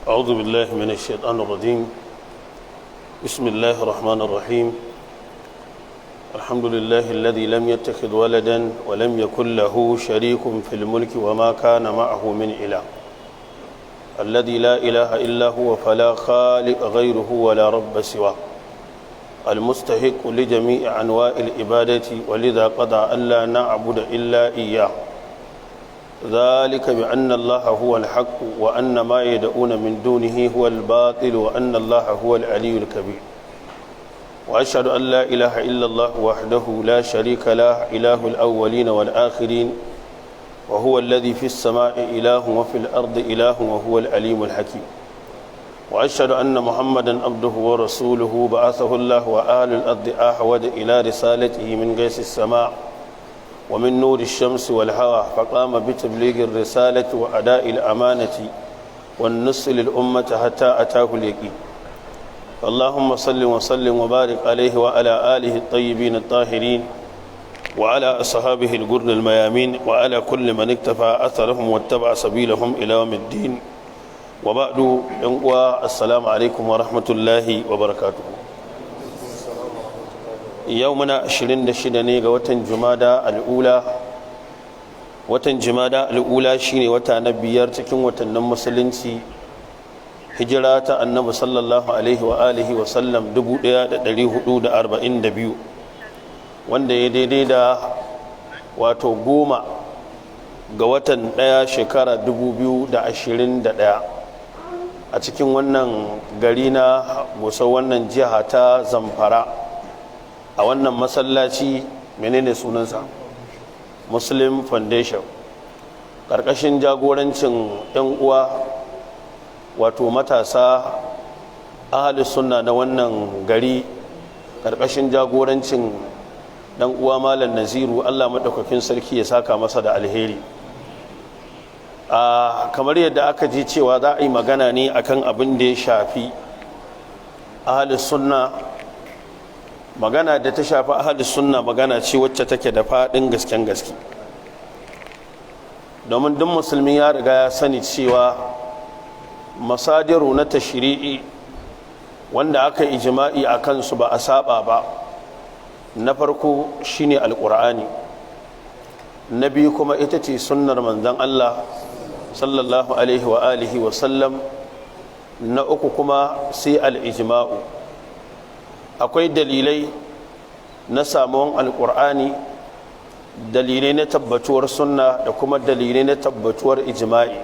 أعوذ بالله من الشيطان الرجيم. بسم الله الرحمن الرحيم. الحمد لله الذي لم يتخذ ولدا ولم يكن له شريك في الملك وما كان معه من إله، الذي لا إله إلا هو فلا خالق غيره ولا رب سواه، المستحق لجميع أنواع العبادة، ولذا قضى ألا نعبد إلا إياه. ذلك بأن الله هو الحق وأن ما يدعون من دونه هو الباطل وأن الله هو العلي الكبير. وأشهد أن لا إله إلا الله وحده لا شريك له، إله الأولين والآخرين، وهو الذي في السماء إله وفي الأرض إله، وهو العليم الحكيم. وأشهد أن محمدا عبده ورسوله، بعثه الله وآل الأرض أحود إلى رسالته من قيس السماء ومن نور الشمس والهواء، فقام بتبليغ الرسالة وأداء الأمانة والنصر للأمة حتى أتاه اليقين. اللهم صل وسلم وبارك عليه وعلى آله الطيبين الطاهرين وعلى أصحابه الجر الميامين وعلى كل من اكتفى أثرهم واتبع سبيلهم إلى يوم الدين. وبعد، السلام عليكم ورحمة الله وبركاته. Yau muna 26 ne ga watan Jumada Al'ula. Watan Jumada Al'ula shine wata na biyar cikin watannin Musulunci. Hijira ta Annabi sallallahu alaihi wa alihi wa sallam 1442, wanda ya daidai da wato 10 ga watan 1, shekara 2021, a cikin wannan gari na Gusau, wannan jiha ta Zamfara, a wannan masallaci, menene sunansa, Muslim Foundation, ƙarƙashin jagorancin 'yan uwa, wato matasa Ahali Sunna na wannan gari, ƙarƙashin jagorancin ɗan uwa Malam Naziru. Allah maɗaukakin Sarki ya saka masa da alheri. A kamar yadda aka ji cewa za a yi magana ne akan abin da ya shafi Ahali Sunna, magana da ta shafi Ahali Sunna magana ce wacce take da faɗin gasken gaske, domin duk musulmi ya riga ya sani cewa masadiru na tashri'i wanda aka ijma'i a kansu ba a saba ba, na farko shine Alƙur'ani, na biyu kuma ita ce sunnar Manzon Allah sallallahu alaihi wa alihi wa sallam, na uku kuma sai al'ijma'u. Akwai dalilai na samuwan Alƙur'ani, dalilai na tabbatuwar sunna, da kuma dalilai na tabbatuwar ijma'i.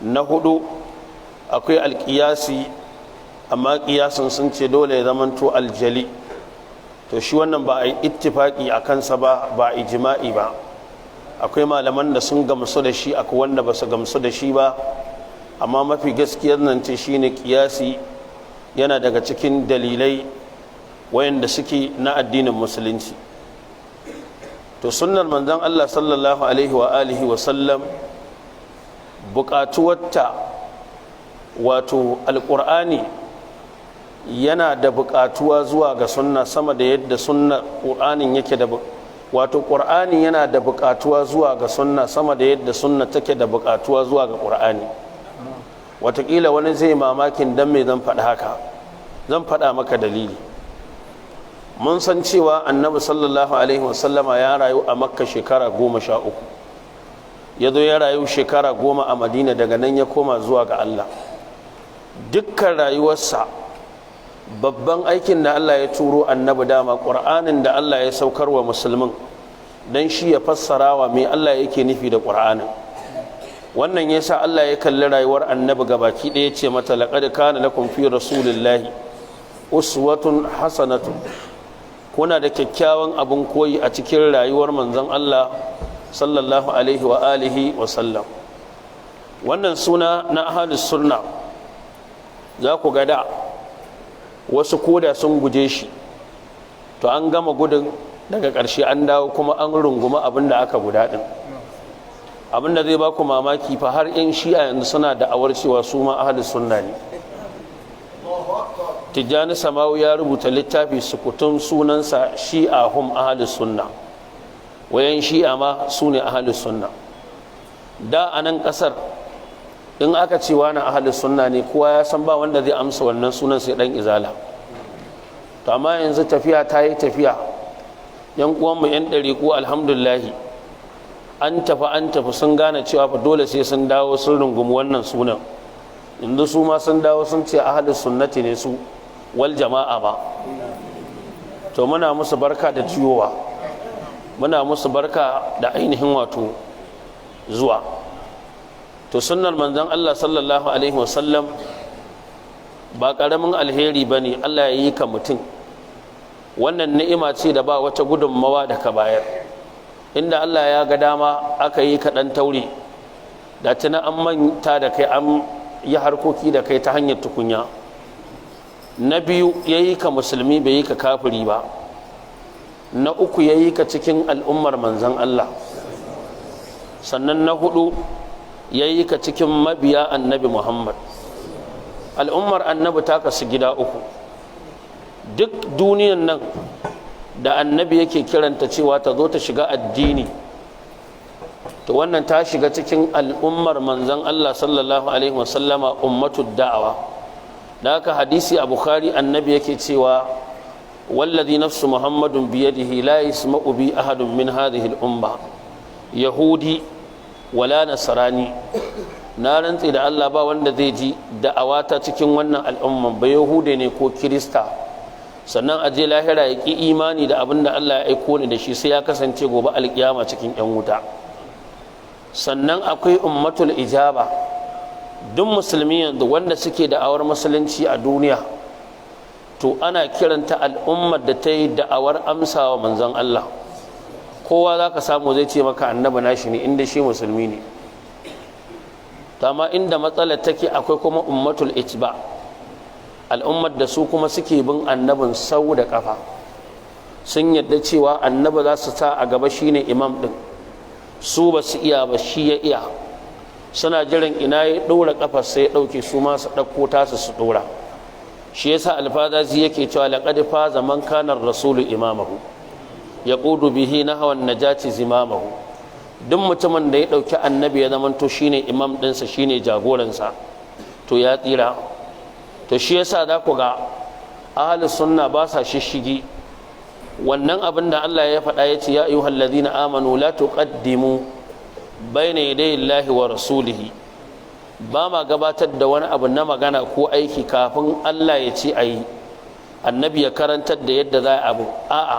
Na hudu akwai alƙiyasi, amma ƙiyasin sun ce dole ya zamanto aljali. To shi wannan ba a yi ittifaki a kansa ba, ba a ijma'i ba. Akwai malaman da sun gamsu da shi, akwai wanda ba su gamsu da shi ba, amma mafi gaskiyar nan ce shine ƙiyasi yana daga cikin dalilai wayanda suke na addinin Musulunci. To sunnar Manzon Allah sallallahu alaihi wa alihi wa sallam, buƙatuwarta, wato Alƙur'ani yana da buƙatuwa zuwa ga sunna sama da yadda sunna ƙur'anin yake da, wato Ƙur'ani yana da buƙatuwa zuwa ga sunna sama da yadda sunna take da buƙatuwa zuwa ga Ƙur'ani. Watakila wani zai mamakin dan me zan faɗi haka. Zan faɗa maka dalili. Mun san cewa Annabi sallallahu alaihi wasallama ya rayu a Makka shekara 13, ya zo ya rayu shekara 10 a Madina, daga nan ya koma zuwa ga Allah. Dukkan rayuwarsa, babban aikin da Allah ya turo Annabi, dama Ƙur'anin da Allah ya saukar wa musulmin don shi ya fassara wa me Allah yake nufi da Ƙur'anin. Wannan yasa Allah ya kalli rayuwar Annabi gabaki ɗaya, ce mata: "Laqad kana lakum fi rasulillahi uswatun hasanatun." Kuna da kyakkyawan abin koyi a cikin rayuwar Manzon Allah sallallahu alaihi wa alihi wa sallam. Wannan suna na Ahlus Sunna, za ku ga da wasu koda sun guje shi, to an gama gudun, daga ƙarshe an dawo kuma an runguma abin da aka guda ɗin. Abin da zai ba ku mamaki fa, har 'yan Shi'a yanzu suna da'awar cewa su ma Ahlus Sunna ne. Tijjani Samawu ya rubuta littafi sukutun, sunansa "Shi'a Hum Ahlus Sunna", wayan Shi'a ma su ne Ahlus Sunna. Da a nan ƙasar In aka ce wani ahalus sunna ne, kowa ya san ba wanda zai amsa wannan sunan sai dan izala. To amma yanzu tafiya ta yi tafiya, yan uwanmu yan ɗariƙu, alhamdulillahi, an tafi an tafi, sun gane cewa fa dole sai sun dawo sun rungumi wannan sunan. Yanzu su ma sun dawo sun ce ahalus sunnati ne su wal jama'a ba. To muna musu barka da jiyowa, muna musu barka da ainihin wato zuwa. To sunnar manzon Allah sallallahu alaihi wasallam ba ƙaramin alheri ba ne. Allah ya yi ka mutum, wannan ni'ima ce da ba wata gudunmawa da ka bayar. Inda Allah ya ga dama aka yi ka ɗan taure, da tuna an manta da kai, an yi harkoki da kai ta hanyar tukunya. Na biyu, ya yi ka musulmi, bai yi ka kafiri ba. Na uku, ya yi ka cikin al'ummar manzan Allah. Sannan na hudu, ya yi ka cikin mabiya Annabi Muhammad. Al'ummar Annabi ta kasu gida uku. Duk duniyan nan da Annabi yake kiranta cewa ta zo ta shiga addini, to wannan ta shiga cikin al'ummar manzan Allah sallallahu alaihi wasallama, ummatu da'awa. Da haka hadisi a Bukhari, Annabi yake cewa: "والذي نفس محمد بيده لا يسمع بي أحد من هذه الأمة يهودي ولا نصراني." Na rantse da Allah, ba wanda zai ji da'awata cikin wannan al'umman, ba yahude ne ko kirista, sannan a je lahira ya ƙi imani da abin da Allah ya aiko ni da shi, sai ya kasance gobe alƙiyama cikin 'yan wuta. Sannan akwai ummatul ijaba. Duk musulmi yanzu wanda suke da'awar musulunci a duniya, to ana kiranta al'ummar da ta yi da'awar amsawa manzon Allah. Kowa za ka samu zai ce maka Annabi nashi ne, inda shi musulmi ne. Amma inda matsalar take, akwai kuma ummatul itba, al'ummar da su kuma suke bin Annabin sau da kafa, sun yadda cewa Annabi za su sa a gaba, shine imam din su, ba su iya ba, shi ya iya. Suna jiran ina ya ɗora kafa sai ya ɗauke, su ma su ɗauko tasu su ɗora. Shi yasa Alfazazi yake cewa: "لقد فاز من كان الرسول إمامه يقود به نحو النجاة زمامه." Duk mutumin da ya ɗauki Annabi ya zamanto shine imam ɗinsa, shine jagoransa, to ya tsira. To shi yasa za ku ga ahlus sunna ba sa shishigi. Wannan abin da Allah ya faɗa, ya ce: "يا أيها الذين آمنوا لا تقدموا بين يدي الله ورسوله." Ba ma gabatar da wani abu na magana ko aiki kafin Allah ya ce a yi, Annabi ya karantar da yadda za a abu. A'a,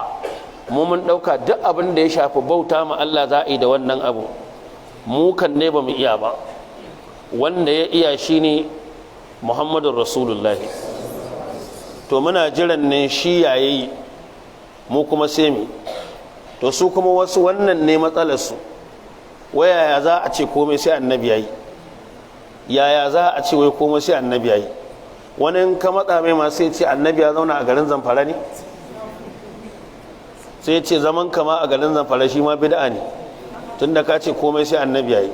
mu mun ɗauka duk abin da ya shafi bauta ma Allah za a yi da wannan abu. Mu kan ne ba mu iya ba, wanda ya iya shine Muhammadun Rasulullahi. To muna jiran ne shi yayi, mu kuma sai mu. To su kuma wasu, wannan ne matsalarsu: wai yaya za a ce komai sai Annabi yayi? Yaya za a ce wai komai sai Annabi yayi? Wani in ka matsa mai ma sai ce Annabi ya zauna a garin Zamfara ne? Sai ce zaman kama a garin Zamfara shi ma bid'a ne, tunda ka ce komai sai Annabi yayi.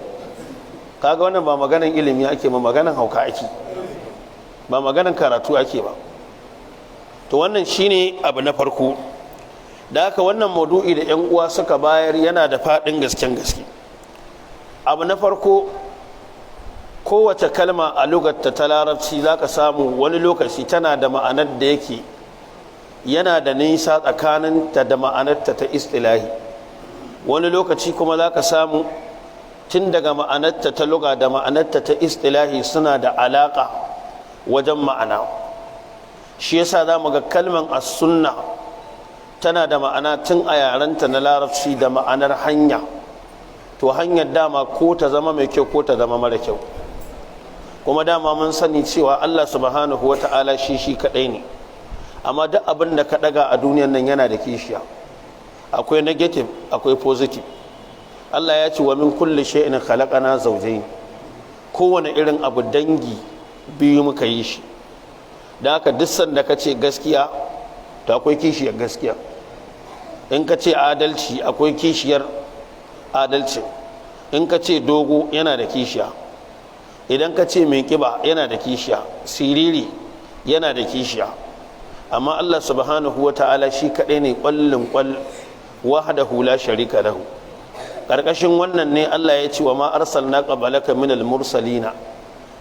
Kaga wannan ba maganan ilimi ake ba, maganan hauka ake, ba maganan karatu ake ba. To wannan shine abu na farko. Da haka wannan maudu'i da 'yan uwa suka bayar yana da faɗin gasken gaske. Abu na farko, kowace kalma a lugarta ta Larabci, za ka samu wani lokaci tana da ma'anar da yake yana da nisa tsakaninta da ma'anarta ta istilahi. Wani lokaci kuma za ka samu tun daga ma'anarta ta luga da ma'anarta ta istilahi suna da alaƙa wajen ma'ana. Shi yasa za mu ga kalman as-sunna tana da ma'ana tun a yarenta na Larabci da ma'anar hanya. To hanyar dama ko ta zama mai kyau ko ta zama mara kyau. Kuma dama mun sani cewa Allah subhanahu wa ta'ala shi shi kaɗai ne, amma duk abin da ka ɗaga a duniyan nan yana da kishiya, akwai negative, akwai positive. Allah ya ce: "ومن كل شيء خلقنا زوجين." Kowane irin abu dangi biyu muka yi shi. Da haka duk sanda ka ce gaskiya, to akwai kishiyar gaskiya. In ka ce adalci, akwai kishiyar adalci. In ka ce dogo, yana da kishiya. Idan ka ce mai kiba, yana da kishiya. Siriri yana da kishiya. Amma Allah subhanahu wa ta'ala shi kaɗai ne ƙwallin ƙwal, وحده لا شريك له. Ƙarƙashin wannan ne Allah ya ce: "وما أرسلنا قبلك من المرسلين."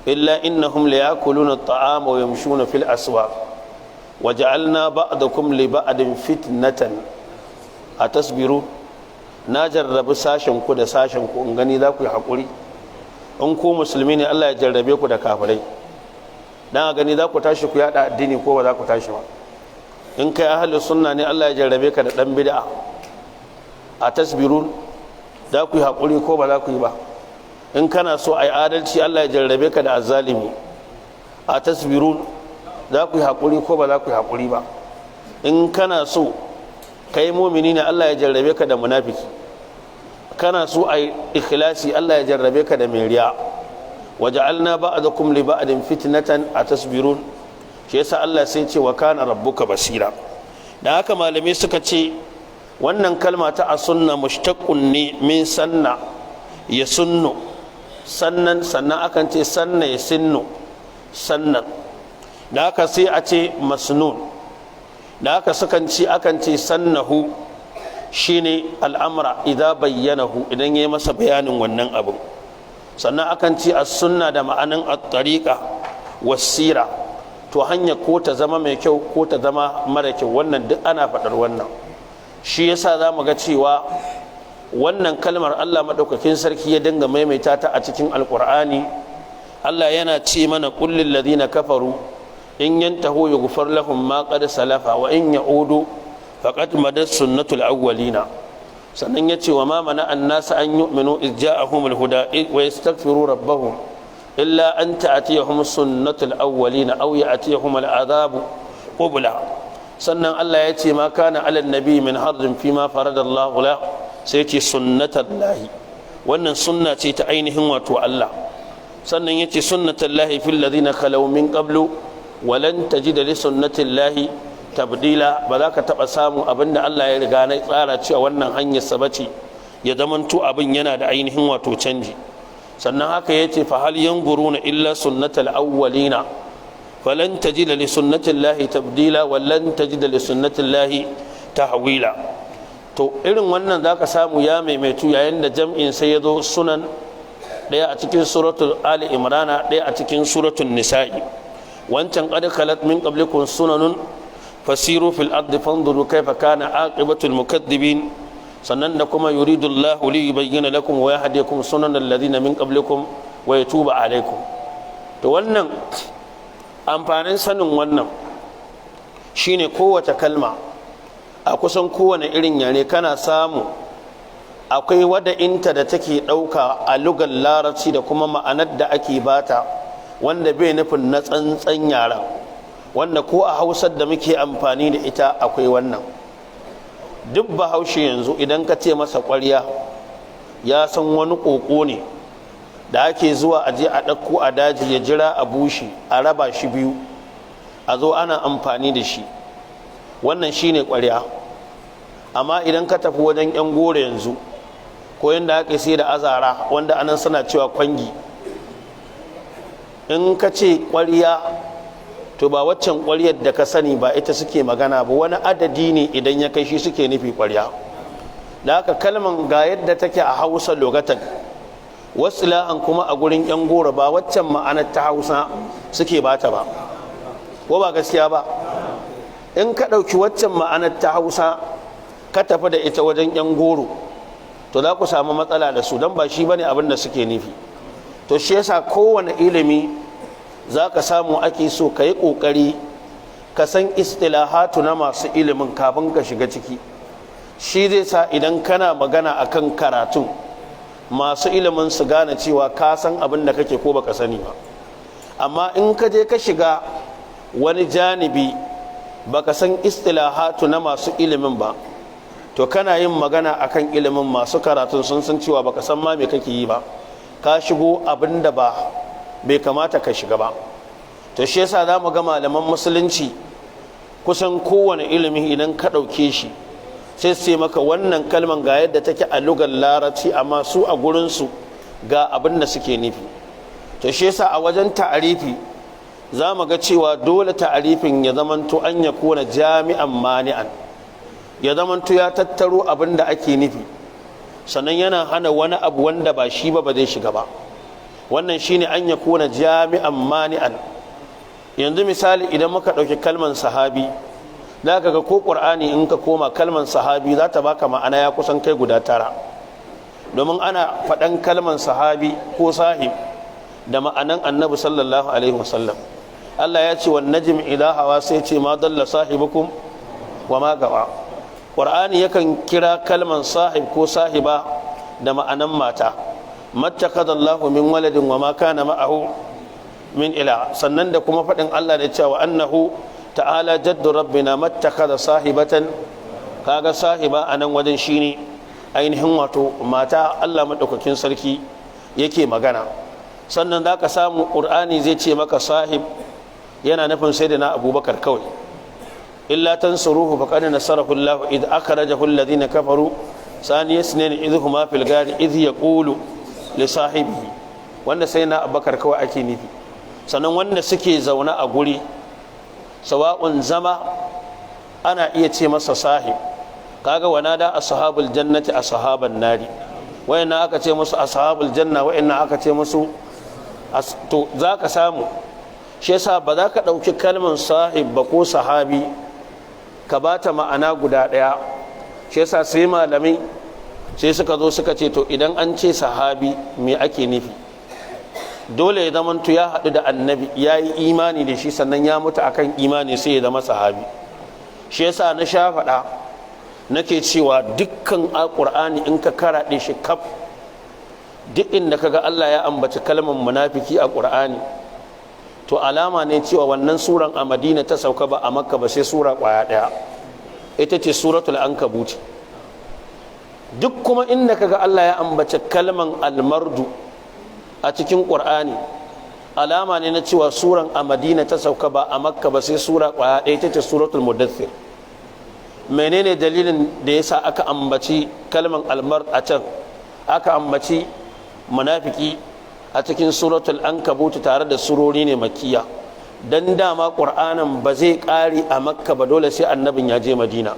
Illa innahum la yakuluna at-ta'ama wa yamshuna fil aswaq. Waja'alna ba'dakum li ba'din fitnatan atasbiru. Na jarrabi sashen ku da sashen ku in gani za ku yi hakuri. In ku musulmi ne, Allah ya jarrabe ku da kafirai dan a gani za ku tashi ku yada addini ko ba za ku tashi ba. In kai ahli sunna ne, Allah ya jarrabe ka da dan bid'a. Atasbirun, za ku yi hakuri ko ba za ku yi ba? In kana so a yi adalci, Allah ya jarrabe ka da azzalimi. Atasbirun, za ku yi hakuri ko ba za ku yi hakuri ba? In kana so kai mumini ne, Allah ya jarrabe ka da munafiki. Kana so a yi ikhlasi, Allah ya jarrabe ka da mai riya. Waja'alna ba'dakum li ba'din fitnatan atasbirun. Shi yasa Allah sai ce wa kana rabbuka basira. Dan haka malamai suka ce wannan kalma ta asunna mushtaqqun ne min sanna ya sunnu sannan, sannan akan ce sanna ya sinnu sannan. Da haka sai a ce masnun. Da haka sukan ce akan ce sannahu shine al'amra idza bayyanahu, idan yayi masa bayanin wannan abin. Sannan akan ce as-sunna da ma'anin at-tariqa was-sira, to hanya ko ta zama mai kyau ko ta zama mara kyau, wannan duk ana faɗar wannan. Shi yasa za mu ga cewa wannan kalmar Allah maɗaukakin sarki ya dinga maimaita ta a cikin Alƙur'ani. Allah yana ce mana: qul lil ladina kafaru in yantahu yughfar lahum ma qad salafa wa in ya'udu faqad madat sunnatul awwalina. Sannan ya ce wa ma mana an-nas an yu'minu iz ja'ahumul huda wa yastaghfiru rabbahum illa an ta'tiyahum sunnatul awwalina aw ya'tiyahum al-'adhabu qubla. Sannan Allah ya ce ma kana 'ala nabi min harjin fi ma faradallahu la, sai ce sunnatallahi, wannan sunna ce ta ainihin wato Allah. Sannan ya ce sunnatallahi fil ladina khalaw min qablu walan tajida li sunnatillahi tabdila. Ba za ka taɓa samun abin da Allah ya riga na tsara cewa wannan hanyar sa bace, ya zamanto abin yana da ainihin wato canji. Sannan haka ya ce fa hal yanzuruna illa sunnatal awwalina falan tajida li sunnatillahi tabdila walan tajida li sunnatillahi tahwila. To irin wannan zaka samu ya maimaitu yayin da jam'in sai ya zo sunan, ɗaya a cikin Suratul Ali Imrana, ɗaya a cikin Suratul Nisa'i. Wancan qad khalat min qablikum sunanun fasiru fil ardi fanzuru kaifa kana aqibatul mukaththibin. Sannan da kuma yuridu Allahu li yubayyana lakum wa yahdiyakum sunan alladhina min qablikum wa yatuba alaykum. To wannan amfanin sanin wannan shine kowace kalma a kusan kowane irin yare kana samu akwai wada'inta da take ɗauka a lugar Larabci da kuma ma'anar da ake bata, wanda bai nufin na tsantsan yaren, wanda ko a Hausar da muke amfani da ita akwai wannan. Duk Bahaushe yanzu idan ka ce masa ƙwarya, ya san wani ƙoƙo ne da ake zuwa a je a ɗauko a daji, ya jira a bushe, a raba shi biyu, a zo ana amfani da shi. Wannan shine ƙwarya. Amma idan ka tafi wajen 'yan goro yanzu, ko yadda aka sai da azara, wanda anan suna cewa kwangi, in ka ce ƙwarya, to ba waccan ƙwaryar da ka sani ba ita suke magana ba, wani adadi ne idan ya kai shi suke nufi ƙwarya. Da haka kalman ga yadda take a Hausa lugatan, wasu la'an kuma a gurin 'yan goro ba waccan ma'anar ta Hausa suke bata ba, ko ba gaskiya ba? In ka ɗauki waccan ma'anar ta Hausa ka tafi da ita wajen 'yan goro, to za ku samu matsala da su, don ba shi bane abin da suke nufi. To shi yasa kowane ilimi za ka samu ake so ka yi ƙoƙari ka san istilahatu na masu ilimin kafin ka shiga ciki. Shi zai sa idan kana magana akan karatun, masu ilimin su gane cewa ka san abin da kake ko baka sani ba. Amma in ka je ka shiga wani janibi baka san istilahatu na masu ilimin ba, to kana yin magana akan ilimin, masu karatun sun san cewa baka san ma me kake yi ba, ka shigo abin da ba bai kamata ka shiga ba. To shi yasa za mu ga malaman Musulunci kusan kowane ilimi idan ka ɗauke shi, sai sai maka wannan kalman ga yadda take a lugar Larabci, amma su a gurinsu ga abin da suke nufi. To shi yasa a wajen ta'arifi za mu ga cewa dole ta'arifin ya zamanto an ya kona jami'an mani'an, ya zamanto ya tattaro abin da ake nufi, sannan yana hana wani abu wanda ba shi ba ba zai shiga ba. Wannan shine an ya kuna jami'an mani'an. Yanzu misali, idan muka ɗauki kalman sahabi, za ka ga ko ƙur'ani in ka koma, kalman sahabi za ta baka ma'ana ya kusan kai guda tara, domin ana faɗan kalman sahabi ko sahib da ma'anan Annabi sallallahu alaihi wasallam. Allah ya ce والنجم إذا هوى, sai ce ما ضل صاحبكم وما غوى. Qur'ani yakan kira kalman sahib ko sahiba da ma'anan mata: ما اتخذ الله من ولد وما كان معه من إله. Sannan da kuma faɗin Allah da cewa أنه تعالى جد ربنا ما اتخذ صاحبة. Kaga sahiba a nan wajen shine ainihin wato mata Allah madaukakin sarki yake magana. Sannan za ka samu Ƙur'ani zai ce maka sahib yana nufin sai da na Abubakar kawai: إلا تنصروه فقد نصره الله إذ أخرجه الذين كفروا ثاني اثنين إذ هما في الغار إذ يقول لصاحبه. Wanda sai na Abubakar kawai ake nufi. Sannan wanda suke zaune a guri, sawa'un zama, ana iya ce masa sahib. Kaga ونادى أصحاب الجنة أصحاب النار, wayannan aka ce musu أصحاب الجنة, wayannan aka ce musu. To za ka samu, shi yasa ba za ka ɗauki kalmar sahib ba ko sahabi ka ba ta ma'ana guda ɗaya. Shi yasa sai malami sai suka zo suka ce, to idan an ce sahabi, me ake nufi? Dole ya zamanto ya haɗu da Annabi, ya yi imani da shi, sannan ya mutu akan imani, sai ya zama sahabi. Shi yasa na sha faɗa nake cewa dukkan Alƙur'ani in ka karaɗe shi kaf, duk inda kaga Allah ya ambaci kalmar munafiki a Ƙur'ani, to alama ne cewa wannan suran a Madina ta sauka, ba a Makka ba, sai sura ƙwaya ɗaya, ita ce Suratul Ankabuti. Duk kuma inda kaga Allah ya ambaci kalman المرض a cikin Ƙur'ani, alama ne na cewa suran a Madina ta sauka, ba a Makka ba, sai sura ƙwaya ɗaya, ita ce Suratul Mudaththir. Menene dalilin da yasa aka ambaci kalman المرض a can, aka ambaci munafiki a cikin Suratul Ankabut, tare da surori ne makiya? Dan dama Qur'anin ba zai ƙare a Makka ba, dole sai Annabin ya je Madina,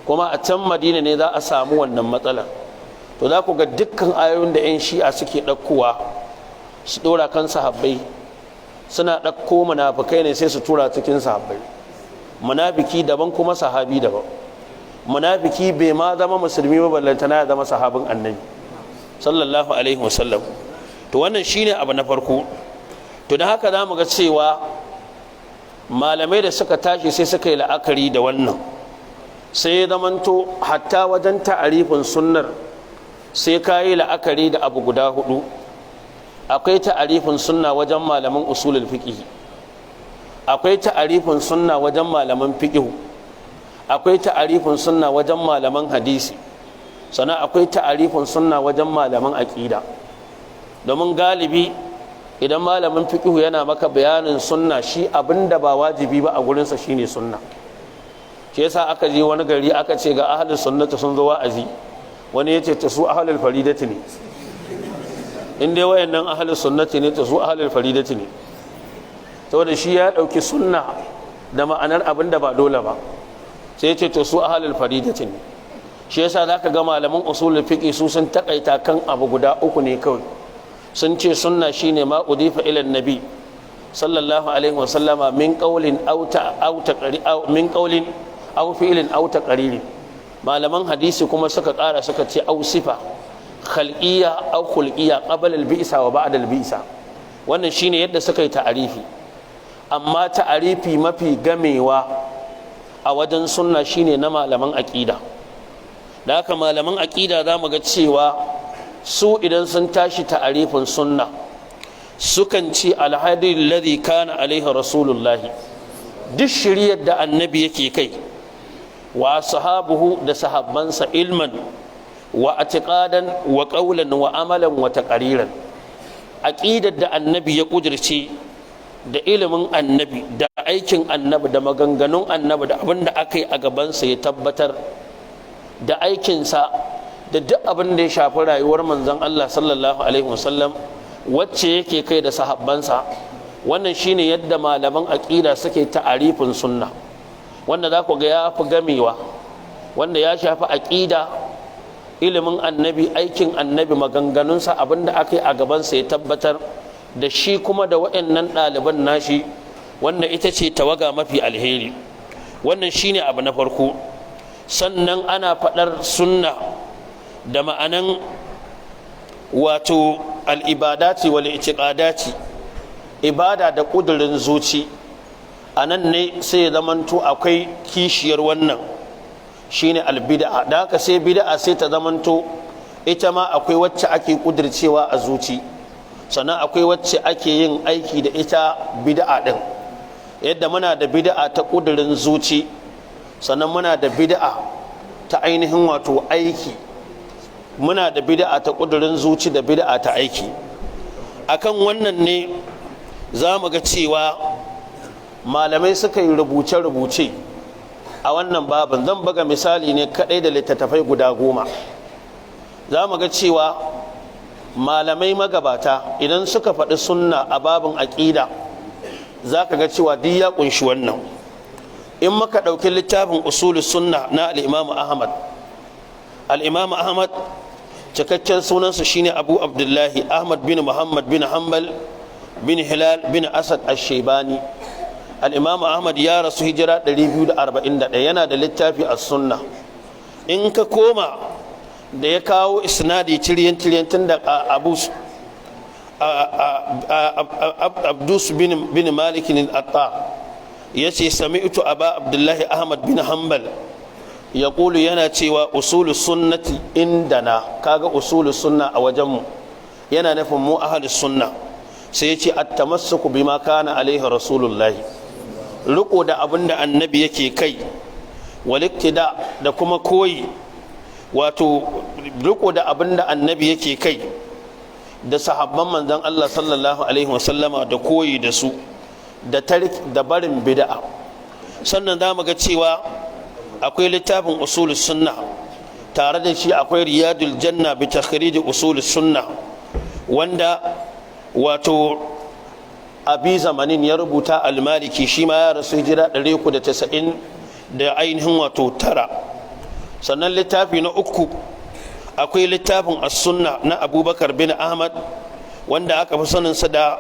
kuma a can Madina ne za a samu wannan matsalar. To za ku ga dukkan ayoyin da 'yan Shi'a suke ɗaukowa su ɗora kan sahabbai, suna ɗauko munafukai ne sai su tura cikin sahabbai. Munafiki daban, kuma sahabi daban. Munafiki bai ma zama musulmi ba, ballantana ya zama sahabin Annabi sallallahu alaihi wasallam. To wannan shine abu na farko. To da haka za mu ga cewa malamai da suka tashi sai suka yi la'akari da wannan, sai ya zamanto hatta wajen ta'arifin sunnar sai ka yi la'akari da abu guda hudu. Akwai ta'arifin sunna wajen malaman usulul fiqh, akwai ta'arifin sunna wajen malaman fiqh, akwai ta'arifin sunna wajen malaman hadisi, sannan akwai ta'arifin sunna wajen malaman aqida. Domin galibi idan malamin fiqh yana maka bayanin sunna, shi abinda ba wajibi ba a gurinsa shine sunna. Shi yasa aka je wani gari aka ce ga ahlus sunnati sun zo wa'azi, wani yace ta su أهل الفريدة ne. In dai wayannan ahlus sunnati ne, ta su أهل الفريدة ne, saboda shi ya dauki sunna da ma'anar abin da ba dole ba, sai ya ce to su أهل الفريدة ne. Shi yasa zaka ga malaman usulul fiqh su sun takaita kan abu guda uku ne kawai. Sun ce sunna shine ما أضيف إلى النبي صلى الله عليه وسلم من قول أو أو من قول أو فعل أو تقرير. Malaman hadisi kuma suka ƙara suka ce أو صفة خلقية أو خلقية قبل البعثة وبعد البعثة. Wannan shine yadda suka yi ta'arifi. Amma ta'arifi mafi gamewa a wajen sunna shine na malaman aqida. Da haka malaman aqida za mu ga cewa su idan sun tashi ta'arifin sunna, sukan ce الهدي الذي كان عليه رسول الله, duk shiriyar da Annabi yake kai, وأصحابه da sahabbansa, علما واعتقادا وقولا وعملا وتقريرا. Aqidar da Annabi ya kudirce, da ilimin Annabi, da aikin Annabi, da maganganun Annabi, da abin da aka yi a gabansa ya tabbatar, da aikinsa, da duk abin da ya shafi rayuwar Manzon Allah sallallahu alaihi wasallam wacce yake kai da sahabbansa. Wannan shine yadda malaman aƙida suke ta'arifin sunna, wanda za ku ga ya fi gamewa, wanda ya shafi aƙida. Ilimin annabi, aikin annabi, maganganunsa, abinda aka yi a gabansa ya tabbatar da shi, kuma da waɗannan ɗaliban nashi, wanda ita ce tawaga mafi alheri. Wannan shine abu na farko. Sannan ana faɗar sunna da ma'anan wato al'ibadati wal itiqadati, ibada da ƙudurin zuci. A nan ne sai ya zamanto akwai kishiyar wannan, shine albid'a. Da haka sai bid'a sai ta zamanto ita ma akwai wacce ake ƙudircewa a zuci, sannan akwai wacce ake yin aiki da ita bid'a din. Yadda muna da bid'a ta ƙudurin zuci, sannan muna da bid'a ta ainihin wato aiki. Muna da bid'a ta ƙudurin zuci da bid'a ta aiki. Akan wannan ne za mu ga cewa malamai suka yi rubuce-rubuce a wannan babin. Zan buga misali ne kadai da littattafai guda 10. Za mu ga cewa malamai magabata idan suka faɗi sunna a babin aƙida, za ka ga cewa duk ya ƙunshi wannan. In muka ɗauki littafin usulus sunna na al'imamu Ahmad, al'imamu Ahmad cikakken sunansa shine Abu Abdullahi Ahmad bin Muhammad bin Hanbal bin Hilal bin Asad ash-Shaybani. Al'imamu Ahmad ya rasu hijira 241. Yana da littafi a sunna. In ka koma da ya kawo isnadi tiriyan tiriyan tun da Abu Abdus bin Malik al-Attar ya ce: "Sami'tu Aba Abdullahi Ahmad bin Hanbal ya ƙulu", yana cewa usulu sunnati indana. Kaga usulu sunna a wajenmu, yana nufin mu ahlus sunna. Sai ya ce: "At-tamassuku bima kana alaihi Rasulullahi", riko da abin da annabi yake kai, waliktida, da kuma koyi, wato riko da abin da annabi yake kai da sahabban manzon Allah sallallahu alaihi wasallama, da koyi da su, da tarik, da barin bid'a. Sannan za mu ga cewa akwai littafin usulus sunna, tare da shi akwai Riyadul Janna bi takhrij usulus sunna, wanda wato Abi Zamanin ya rubuta, Almaliki. Shi ma ya rasu hijira 390 da ainihin wato tara. Sannan littafi na uku, akwai littafin As-Sunna na Abubakar bin Ahmad, wanda aka fi saninsa da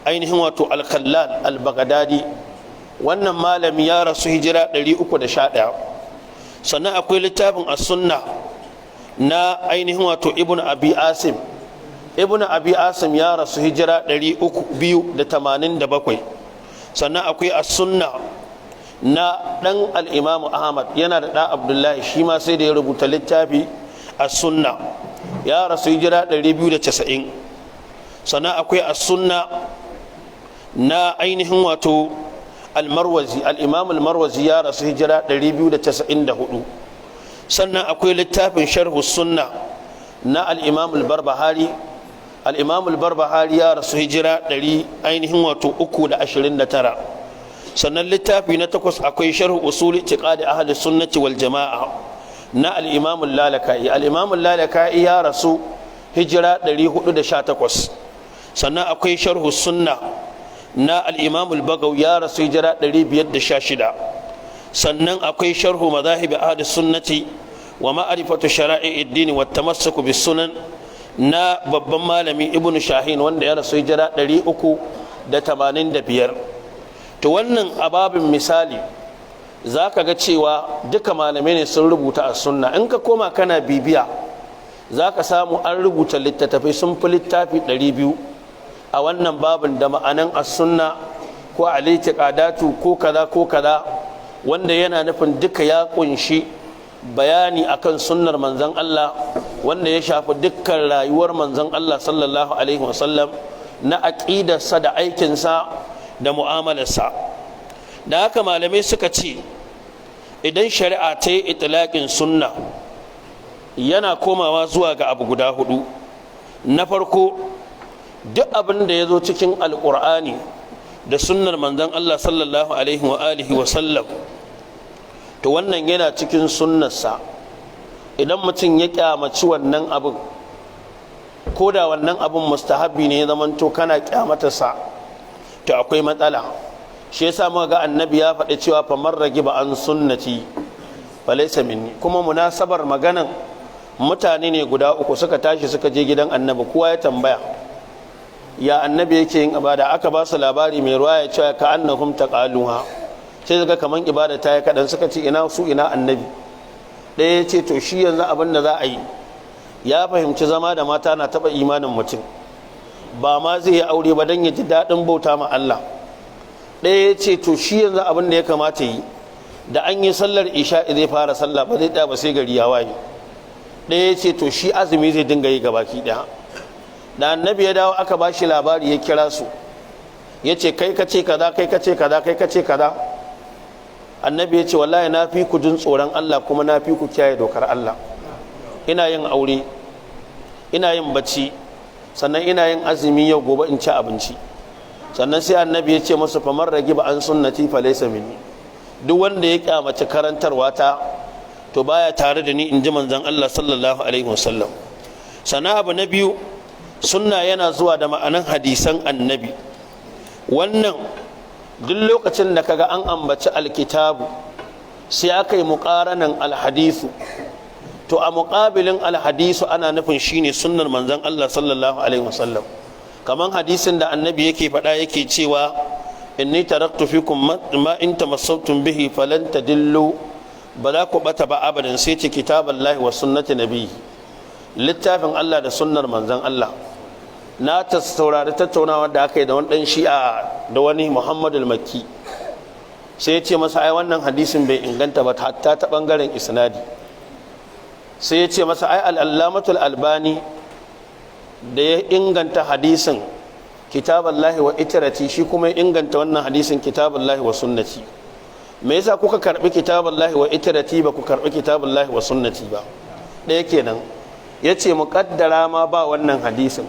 ainihin wato Al-Khallal Al-Baghdadi. Wannan malami ya rasu hijira 311. Sannan akwai littafin As-Sunna na ainihin wato Ibn Abi Asim. Ibn Abi Asim ya rasu hijira 287. Sannan akwai As-Sunna na dan al-Imamu Ahmad. Yana da ɗa Abdullahi, shi ma sai da ya rubuta littafi As-Sunna. Ya rasu hijira 290. Sannan akwai As-Sunna na ainihin wato Almarwazi. Al-Imam Almarwazi ya rasu hijira 294. Sannan akwai littafin Sharhu Sunna na al-Imam Al-Barbahari. Al-Imam Al-Barbahari ya rasu hijira 100 ainihin wato 329. Sannan littafi na takwas, akwai Sharhu Usul Itiqadi Ahli Sunnati wal Jama'a na al-Imam Al-Lalaka'i. Al-Imam Al-Lalaka'i ya rasu hijira 418. Sannan akwai Sharhu Sunna na al-Imam Al-Bagawi, ya rasu hijira 516. Sannan akwai Sharhu Madahib Ahli Sunnati wa Ma'rifatu Shara'i ad-Din wa Tamassuku bis Sunan na babban malami Ibn Shahin, wanda ya rasu hijira 385. To wannan ababin misali, za ka ga cewa duka malamai ne sun rubuta a sunna. In ka koma kana bibiya, za ka samu an rubuta littattafai sun fi littafi 200 a wannan babin da ma'anan as-sunna ko al-i'tiqadatu ko kaza ko kaza, wanda yana nufin duka ya kunshi bayani akan sunnar manzon Allah, wanda ya shafi dukkan rayuwar manzon Allah sallallahu alaihi wasallam, na aƙidarsa da aikinsa da mu'amalarsa. Da haka malamai suka ce idan shari'a ta yi itilaƙin sunna, yana komawa zuwa ga abu guda hudu. Na farko, duk abin da ya zo cikin Alƙur'ani da sunnar manzon Allah sallallahu alaihi wa alihi wa sallam, to wannan yana cikin sunnarsa. Idan mutum ya kyamaci wannan abin, ko da wannan abin mustahabbi ne, ya zamanto kana kyamatarsa, to akwai matsala. Shi yasa muka ga annabi ya faɗi cewa: "Faman ragiba an sunnati falaysa minni." Kuma munasabar maganan Mutane ne guda uku suka tashi suka je gidan annabi, kowa ya tambaya ya annabi yake yin ibada. Aka ba su labari, mai ruwa ya ce ka annahum taqaluha, sai suka kaman ibada ta yi kadan, suka ce ina su ina annabi. Ɗaya ya ce to shi yanzu abin da za a yi, ya fahimci zama da mata na taɓa imanin mutum, ba ma zai yi aure ba don ya ji daɗin bauta ma Allah. Ɗaya ya ce to shi yanzu abin da ya kamata yi, da an yi sallar isha zai fara sallah, ba zai ɗaya ba sai gari ya waye. Ɗaya ya ce to shi azumi zai dinga yi gabaki ɗaya. Da annabi ya dawo aka ba shi labari, ya kira su, ya ce kai ka ce kaza, kai ka ce kaza, kai ka ce kaza. Annabi ya ce wallahi na fi ku jin tsoron Allah, kuma na fi ku kiyaye dokar Allah. Ina yin aure, ina yin bacci, sannan ina yin azumi, yau gobe in ci abinci. Sannan sai annabi ya ce masa famar ragi ba an sunnati fa laysa minni, duk wanda ya kyamaci karantarwa ta to baya tare da ni, in ji manzon Allah sallallahu alaihi wasallam. Sannan abu na biyu, sunna yana zuwa da ma'anan hadisan annabi. Wannan duk lokacin da kaga an ambaci alkitabu sai aka yi muƙaranan alhadisu, to a muƙabilin alhadisu ana nufin shine sunnar manzon Allah sallallahu alaihi wasallam. Kaman hadisin da annabi yake faɗa, yake cewa inni taraktu fikum ma in tamassaktum bihi falan tadillu, ba za ku bata ba abadan, sai ce kitaballahi wa sunnati nabiyyi, littafin Allah da sunnar manzon Allah. Na ta saurari tattaunawa da aka yi da wani dan shi'a da wani Muhammadul Makki, sai ya ce masa ai wannan hadisin bai inganta ba hatta ta bangaren isnadi. Sai ya ce masa ai al'allamatul albani da ya inganta hadisin kitaballahi wa itirati, shi kuma ya inganta wannan hadisin kitaballahi wa sunnati. Me yasa kuka karbi kitaballahi wa itirati ba ku karbi kitaballahi wa sunnati ba? Ɗaya kenan. Ya ce muƙaddara ma ba wannan hadisin,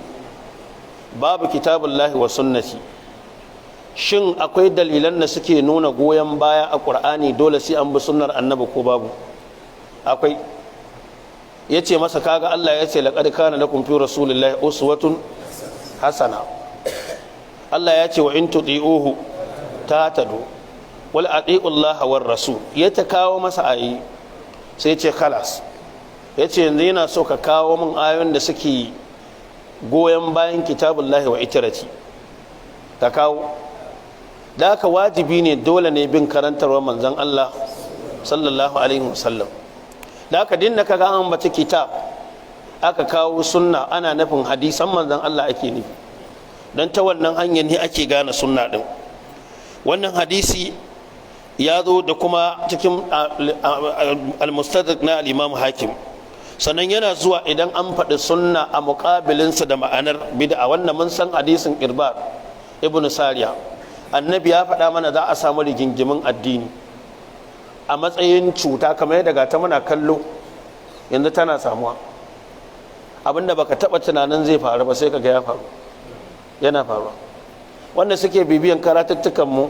babu kitabullahi wa sunnati, shin akwai dalilan da suke nuna goyon baya a ƙur'ani dole sai an bi sunnar annabi ko babu? Akwai. Ya ce masa kaga Allah ya ce laqad kana lakum fi rasulillahi uswatun hasana, Allah ya ce wa in tuti'uhu tahtadu wal ati'u Allah war rasul. Ya ta kawo masa ayi, sai ya ce khalas. Ya ce yanzu yana so ka kawo min ayoyin da suke goyon bayan kitabullahi wa itirati, ka kawo. Da haka wajibi ne, dole ne bin karantarwar manzon Allah sallallahu alaihi wasallam. Da haka dinna kaga an bace kitab aka kawo sunna, ana nufin hadisan manzon Allah ake nufi, don ta wannan hanyar ne ake gane sunna din. Wannan hadisi ya zo da kuma cikin al-mustadrak na al-imam hakim. Sannan yana zuwa idan an faɗi sunna a muƙabilinsa da ma'anar bid'a. Wannan mun san hadisin Irbad ibn Sariya, annabi ya faɗa mana za a samu rigingimin addini a matsayin cuta, kamar yadda ga ta muna kallo yanzu tana samuwa. Abinda baka taɓa tunanin zai faru ba sai kaga ya faru, yana faruwa. Wanda suke bibiyan karatuttukan mu,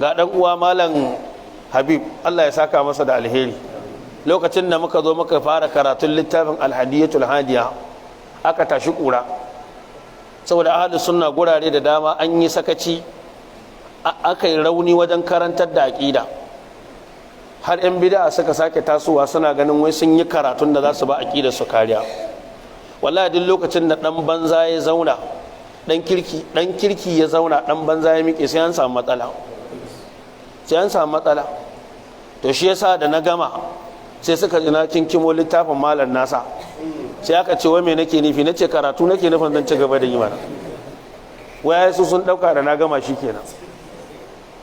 ga ɗan uwa Malam Habib, Allah ya saka masa da alheri, lokacin da muka zo muka fara karatun littafin Alhadiyatul Hadiya aka tashi kura, saboda ahlus sunna gurare da dama an yi sakaci, aka yi rauni wajen karantar da aqida, har yan bid'a suka sake tasowa suna ganin wai sun yi karatun da za su ba aqidar su kariya. Wallahi duk lokacin da dan banza ya zauna, dan kirki ya zauna, dan banza ya miƙe, sai an samu matsala, sai an samu matsala. To shi yasa da na gama sai suka ji na kinkimo littafin malam nasa, sai aka ce wai me nake nufi? Nace karatu nake nufin zan ci gaba da yi mana. Wai su sun dauka da na gama shikenan.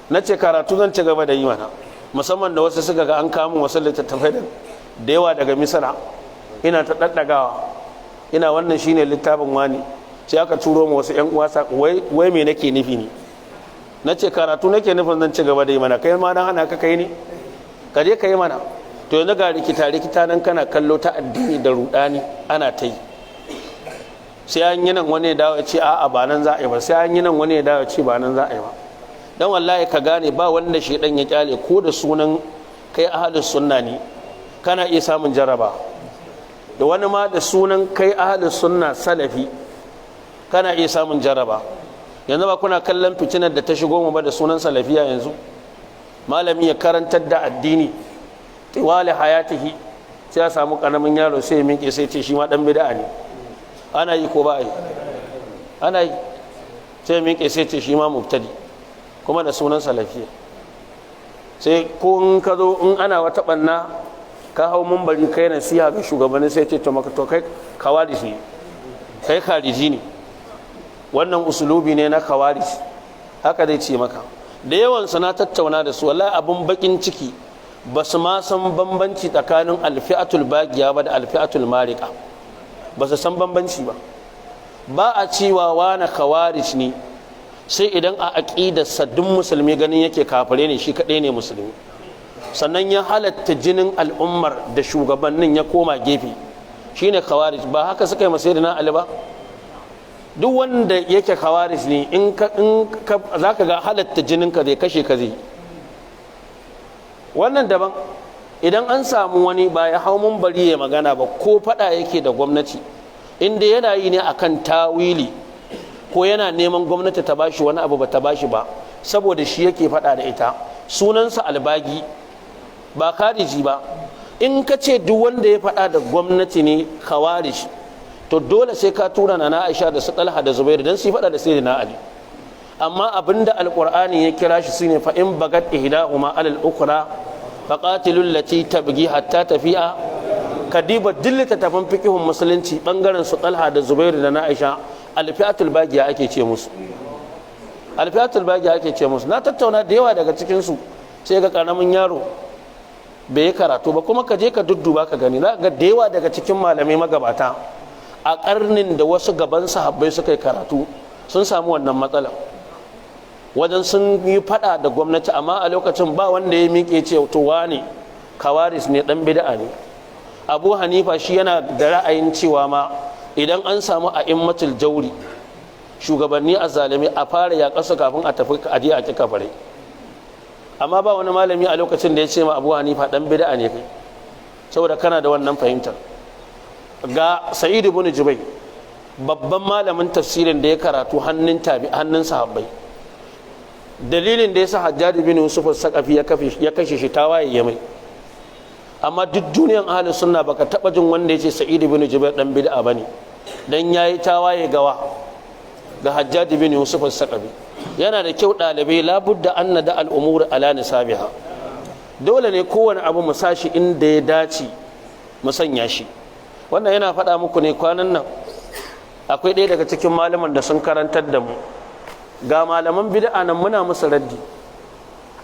Nace karatu zan ci gaba da yi mana, musamman da wasu suka ga an kama wasu littattafai da yawa daga Misra, ina ta daddagawa, ina wannan shine littafin wani. Sai aka turo mu wasu yan uwa, wai me nake nufi ne? Nace karatu nake nufin zan ci gaba da yi mana. Kai ma na hana ka kai ne, ka je ka yi mana. To yanzu ga rikita-rikita nan kana kallo ta addini da rudani ana ta yi. Sai an yi nan wani ya dawo ya ce a'a ba nan za a yi ba, sai an yi nan wani ya dawo ya ce ba nan za a yi ba. Dan wallahi ka gane ba wanda shedan ya kyale, ko da sunan kai ahlus sunna ne kana iya samun jaraba. Da wani ma da sunan kai ahlus sunna salafi kana iya samun jaraba. Yanzu ba kuna kallon fitinar da ta shigo mu ba da sunan salafiya yanzu? Malami ya karantar da addini tiwali hayatihi, Sai ya samu karamin yaro sai ya miƙe sai ce shi ma dan bid'a ne. Ana yi ko ba yi? Ana yi. Sai ya miƙe sai ce shi ma mubtadi, kuma da sunan salafiya. Sai ko in ka zo in ana wata banna ka hau mumbari kai nasiha ga shugabanni, sai ce to maka to kai khawarij ne, kai khariji ne. Wannan usulubi ne na khawarij, haka zai ce maka. Da yawan na tattauna da su, wallahi abun bakin ciki ba su ma san bambanci tsakanin alfi'atul bagiya ba da alfi'atul marika, ba su san bambanci ba. Ba a cewa wani khawarij ne sai idan a aƙidarsa duk musulmi ganin yake kafire ne, shi kaɗai ne musulmi. Sannan ya halatta jinin al'ummar da shugabannin ya koma gefe, shine khawarij. Ba haka suka yi masa na Ali ba? Duk wanda yake khawarij ne, in ka zaka ga halatta jinin ka zai kashe ka zai. Wannan daban. Idan an samu wani ba ya hau bari ya magana ba, ko fada yake da gwamnati, inda yana yi ne akan tawili ko yana neman gwamnati ta bashi wani abu ba ta bashi ba, saboda shi yake fada da ita, sunansa albagi, ba khariji ba. In ka ce duk wanda ya fada da gwamnati ne khawarij, to dole sai ka tura na Aisha da su Talha da Zubair dan su fada da Sayyidina Ali. Amma abinda Alqur'ani ya kira shi shine fa in bagat ihdahuma alal ukra faqatilul lati tabghi hatta tafi'a. Kadiba dillata tafan fiqhun musulunci bangaren su Talha da Zubair da na Aisha, alfi'atul bagiya ake ce musu, alfi'atul bagiya ake ce musu. Na tattauna da yawa daga cikin su, sai ga karamin yaro bai yi karatu ba, kuma ka je ka dudduba ka gani, za ga da yawa daga cikin malamai magabata a karnin da wasu gaban sahabbai suka yi karatu sun samu wannan matsala wajen sun yi fada da gwamnati, amma a lokacin ba wanda ya miƙe ce to wane kawaris ne, dan bid'a ne. Abu Hanifa shi yana da ra'ayin cewa ma idan an samu a'immatul jauri, shugabanni azzalimi, a fara ya kasa kafin a tafi aje a ki kafare. Amma ba wani malami a lokacin da ya ce ma Abu Hanifa dan bid'a ne kai saboda kana da wannan fahimtar. Ga Sa'id ibn Jubayr, babban malamin tafsirin da ya karatu hannun tabi hannun sahabbai, dalilin da yasa Hajjaj bin Yusuf al-Saqafi ya kashe shi tawaye ya mai. Amma duk duniyan ahli sunna baka taba jin wanda yace Sa'id ibn Jubayr dan bid'a bane dan yayi tawaye gawa ga Hajjaj bin Yusuf al-Saqafi. Yana da kyau dalibai, labudda an nada al-umur ala nisabiha. Dole ne kowane abu mu sashi inda ya dace mu sanya shi. Wannan yana faɗa muku ne kwanan nan akwai ɗaya daga cikin malaman da sun karantar da mu. Ga malaman bid'a nan muna musu raddi,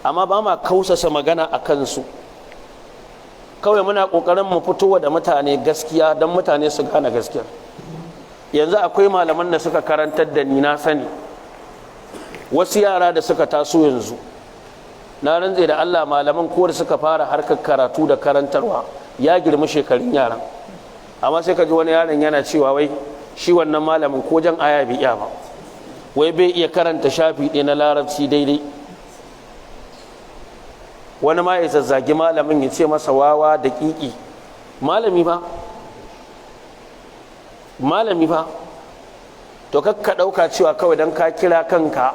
amma ba ma kausasa magana a kansu. Kawai muna ƙoƙarin mu fitowa da mutane gaskiya don mutane su gane gaskiyar. Yanzu akwai malaman da suka karantar da ni, na sani wasu yara da suka taso yanzu, na rantse da Allah malaman ko da suka fara harkar karatu da karantarwa ya girma shekarun yaran, amma sai ka ji wani yaron yana cewa wai shi wannan malamin ko jan aya bai iya ba, wai bai iya karanta shafi ɗaya na larabci daidai. Wani ma ya zazzagi malamin ya ce masa wawa da ƙiƙi. Malami fa, malami fa. To kakka ɗauka cewa kawai don ka kira kanka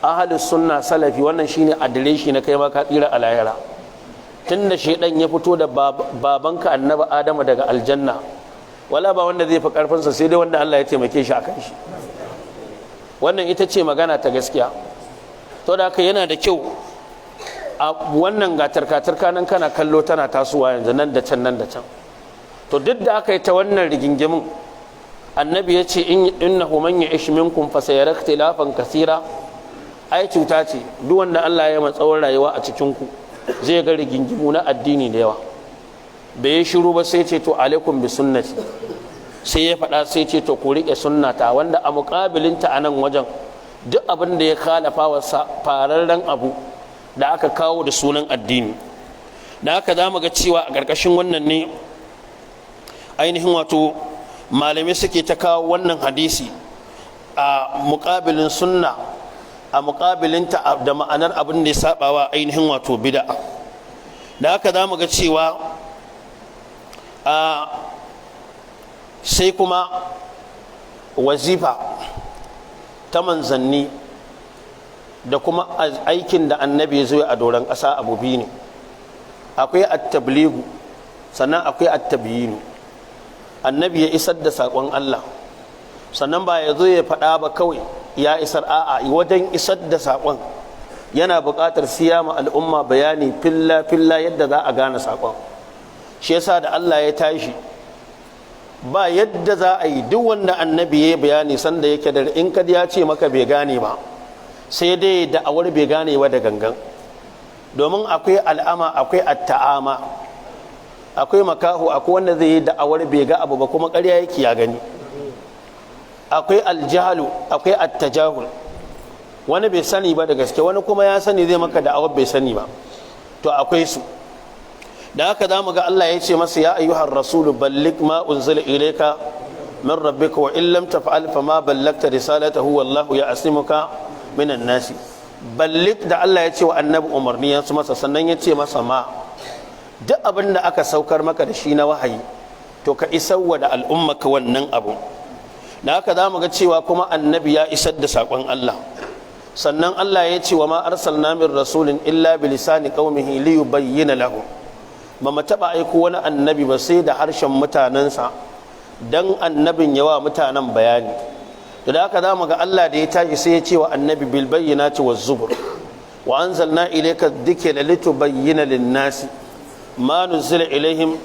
ahalus sunna salafi, wannan shine adireshi na kai ma ka tsira a lahira. Tunda shedan ya fito da babanka annabi Adamu daga aljanna, wala ba wanda zai fi karfinsa sai dai wanda Allah ya taimake shi akan shi. Wannan ita ce magana ta gaskiya. To da haka yana da kyau a wannan ga tarka-tarka nan kana kallo tana tasowa yanzu nan da can nan da can. To duk da aka yi ta wannan rigingimin, annabi ya ce innahu man ya'ish minkum fa sayara ikhtilafan kaseera. Ai cuta ce, duk wanda Allah ya matsawar rayuwa a cikin ku zai ga rigingimu na addini da yawa. Bai yi shiru ba sai ce to alaikum bi sunnati, sai ya faɗa sai ce to ku riƙe sunnata, wanda a muƙabilinta a nan wajen duk abin da ya khalafa wa fararren abu da aka kawo da sunan addini. Da haka za mu ga cewa a ƙarƙashin wannan ne ainihin wato malamai suke ta kawo wannan hadisi a muƙabilin sunna, a muƙabilinta da ma'anar abin da ya sabawa ainihin wato bid'a. Da haka za mu ga cewa a sai kuma wazifa ta manzanni da kuma aikin da annabi ya zo a doron ƙasa abu biyu ne. Akwai at-tabligu Sannan akwai at-tabyinu. Annabi ya isar da saƙon Allah, sannan ba ya zo ya faɗa ba kawai ya isar. A'a, wajen isar da saƙon yana buƙatar siyama al'umma bayani filla filla yadda za a gane saƙon. Shi yasa da Allah ya tashi, ba yadda za a yi duk wanda annabi ya bayani sanda yake da in ka ya ce maka bai gane ba, sai dai da'awar bai gane ba da gangan. Domin akwai al'ama, akwai atta'ama, akwai makahu, akwai wanda zai yi da'awar bai ga abu ba kuma ƙarya yake, ya gani. Akwai aljahalu, akwai attajahul. Wani bai sani ba da gaske, wani kuma ya sani zai maka da'awar bai sani ba. To akwai su. Da haka za mu ga Allah ya ce masa: "Ya ayyuhar rasulu balligh ma unzila ilayka min rabbika, wa in lam taf'al fama ballagta risalatahu, wallahu ya'simuka minan nasi." Balligh da Allah ya ce wa annabi, umarni ya masa, sannan ya ce masa ma duk abin da aka saukar maka da shi na wahayi, to ka isarwa da al'ummaka wannan abu. Da haka za mu ga cewa kuma annabi ya isar da saƙon Allah. Sannan Allah ya ce: "Wa ma arsalna min rasulin illa bi lisani qaumihi liyubayyana lahum." Ba mu taɓa aiko wani annabi ba sai da harshen mutanensa, dan annabin yawa mutanen bayani. Da haka za mu ga Allah da ya tashi sai ya ce wa annabi: "Bil bayyinati waz zubur, wa anzalna ilayka dhikra litubayyana lin-nasi ma nuzila ilaihim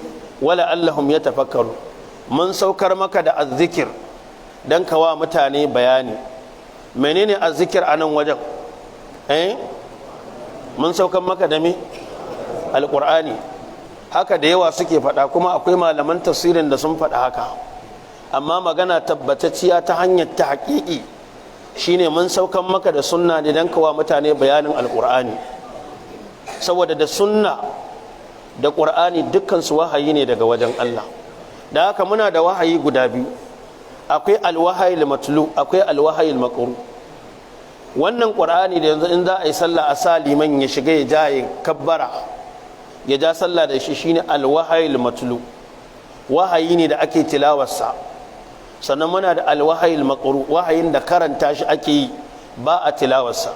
wa la'allahum yatafakkarun." Mun saukar maka da azzikir dan ka wa mutane bayani. Menene azzikir a nan wajen? Eh, mun saukar maka da me? Alqur'ani. Haka da yawa suke faɗa, kuma akwai malaman tafsirin da sun faɗa haka. Amma magana tabbatacciya ta hanyar ta haƙiƙi shine mun saukan maka da sunna ne don kawa mutane bayanin alƙur'ani, saboda da sunna da ƙur'ani dukkan su wahayi ne daga wajen Allah. Da haka muna da wahayi guda biyu: akwai alwahayil matlu, akwai alwahayil maqru. Wannan ƙur'ani da yanzu in za a yi sallah a sa liman ya shiga ya ja, ya kabbara, ya ja sallah da shi, shine alwahayil matlu, wahayi ne da ake tilawarsa. Sannan muna da alwahayil maqru, wahayin da karanta shi ake yi, ba a tilawarsa.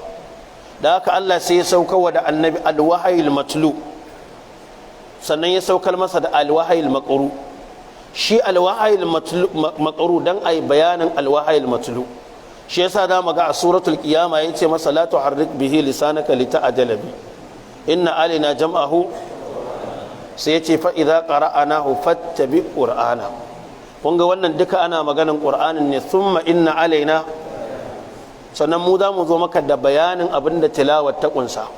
Da haka Allah sai ya saukarwa da annabi alwahayil matlu, sannan ya saukar masa da alwahayil maqru. Shi alwahayil maqru dan ai bayanin alwahayil matlu. Shi yasa da muga a suratul qiyama yace masa: "La tuharrik bihi lisanaka lita'jala bi, inna alaina jam'ahu." Sai yace: "Fa idza qara'anahu fattabi qur'ana." Kun ga wannan duka ana maganin qur'anin ne. "Thumma inna alaina", sannan mu za mu zo maka da bayanin abin da tilawar ta kunsa.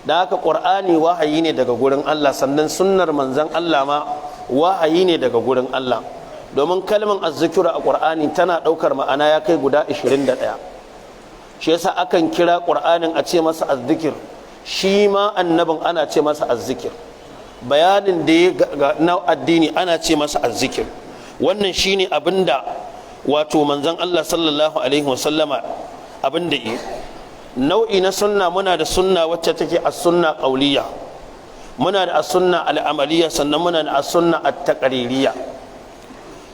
Da haka qur'ani wahayi ne daga gurin Allah, sannan sunnar manzon Allah ma wahayi ne daga gurin Allah, domin kalmar azzikira a qur'ani tana daukar ma'ana ya kai guda 21. Shi yasa akan kira qur'anin a ce masa azzikir, shi ma annabin ana ce masa azzikir, bayanin da ya na addini ana ce masa azzikir. Wannan shine abinda wato manzon Allah sallallahu alaihi wasallama abinda yi. Nau'i na sunna, muna da sunna wacce take as-sunna qawliya, muna da as-sunna al-amaliyya, sannan muna da as-sunna at-taqririyya.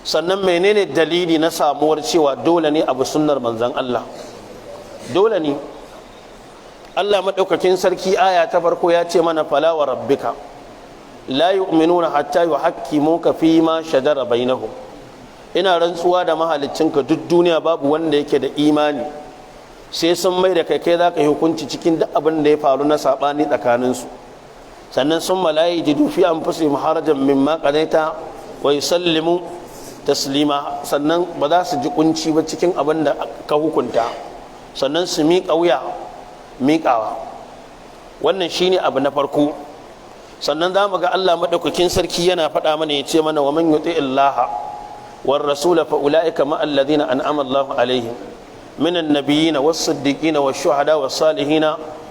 Sannan menene dalili na samuwar cewa dole ne abu sunnar manzon Allah? Dole ne. Allah madaukakin sarki, aya ta farko ya ce mana: "Fala wa rabbika la yu'minuna hatta yuhakkimuka fi ma shajara bainahum." Ina rantsuwa da mahaliccinka, duk duniya babu wanda yake da imani sai sun mai da kai kai za ka yi hukunci cikin duk abin da ya faru na saɓani tsakaninsu. Sannan "Summa la yajidu fi anfusihim harajan mimma qadaita wa yusallimu taslima." Sannan ba za su ji kunci ba cikin abin da ka hukunta, sannan su miƙa wuya miƙawa. Wannan shine abu na farko. Sannan za mu ga Allah maɗaukakin sarki yana faɗa mana, ya ce mana: "Wa man yuti illaha war rasul fa ulaika ma alladhina an'ama Allahu alaihim min an-nabiyyin was-siddiqin wash-shuhada was-salihin,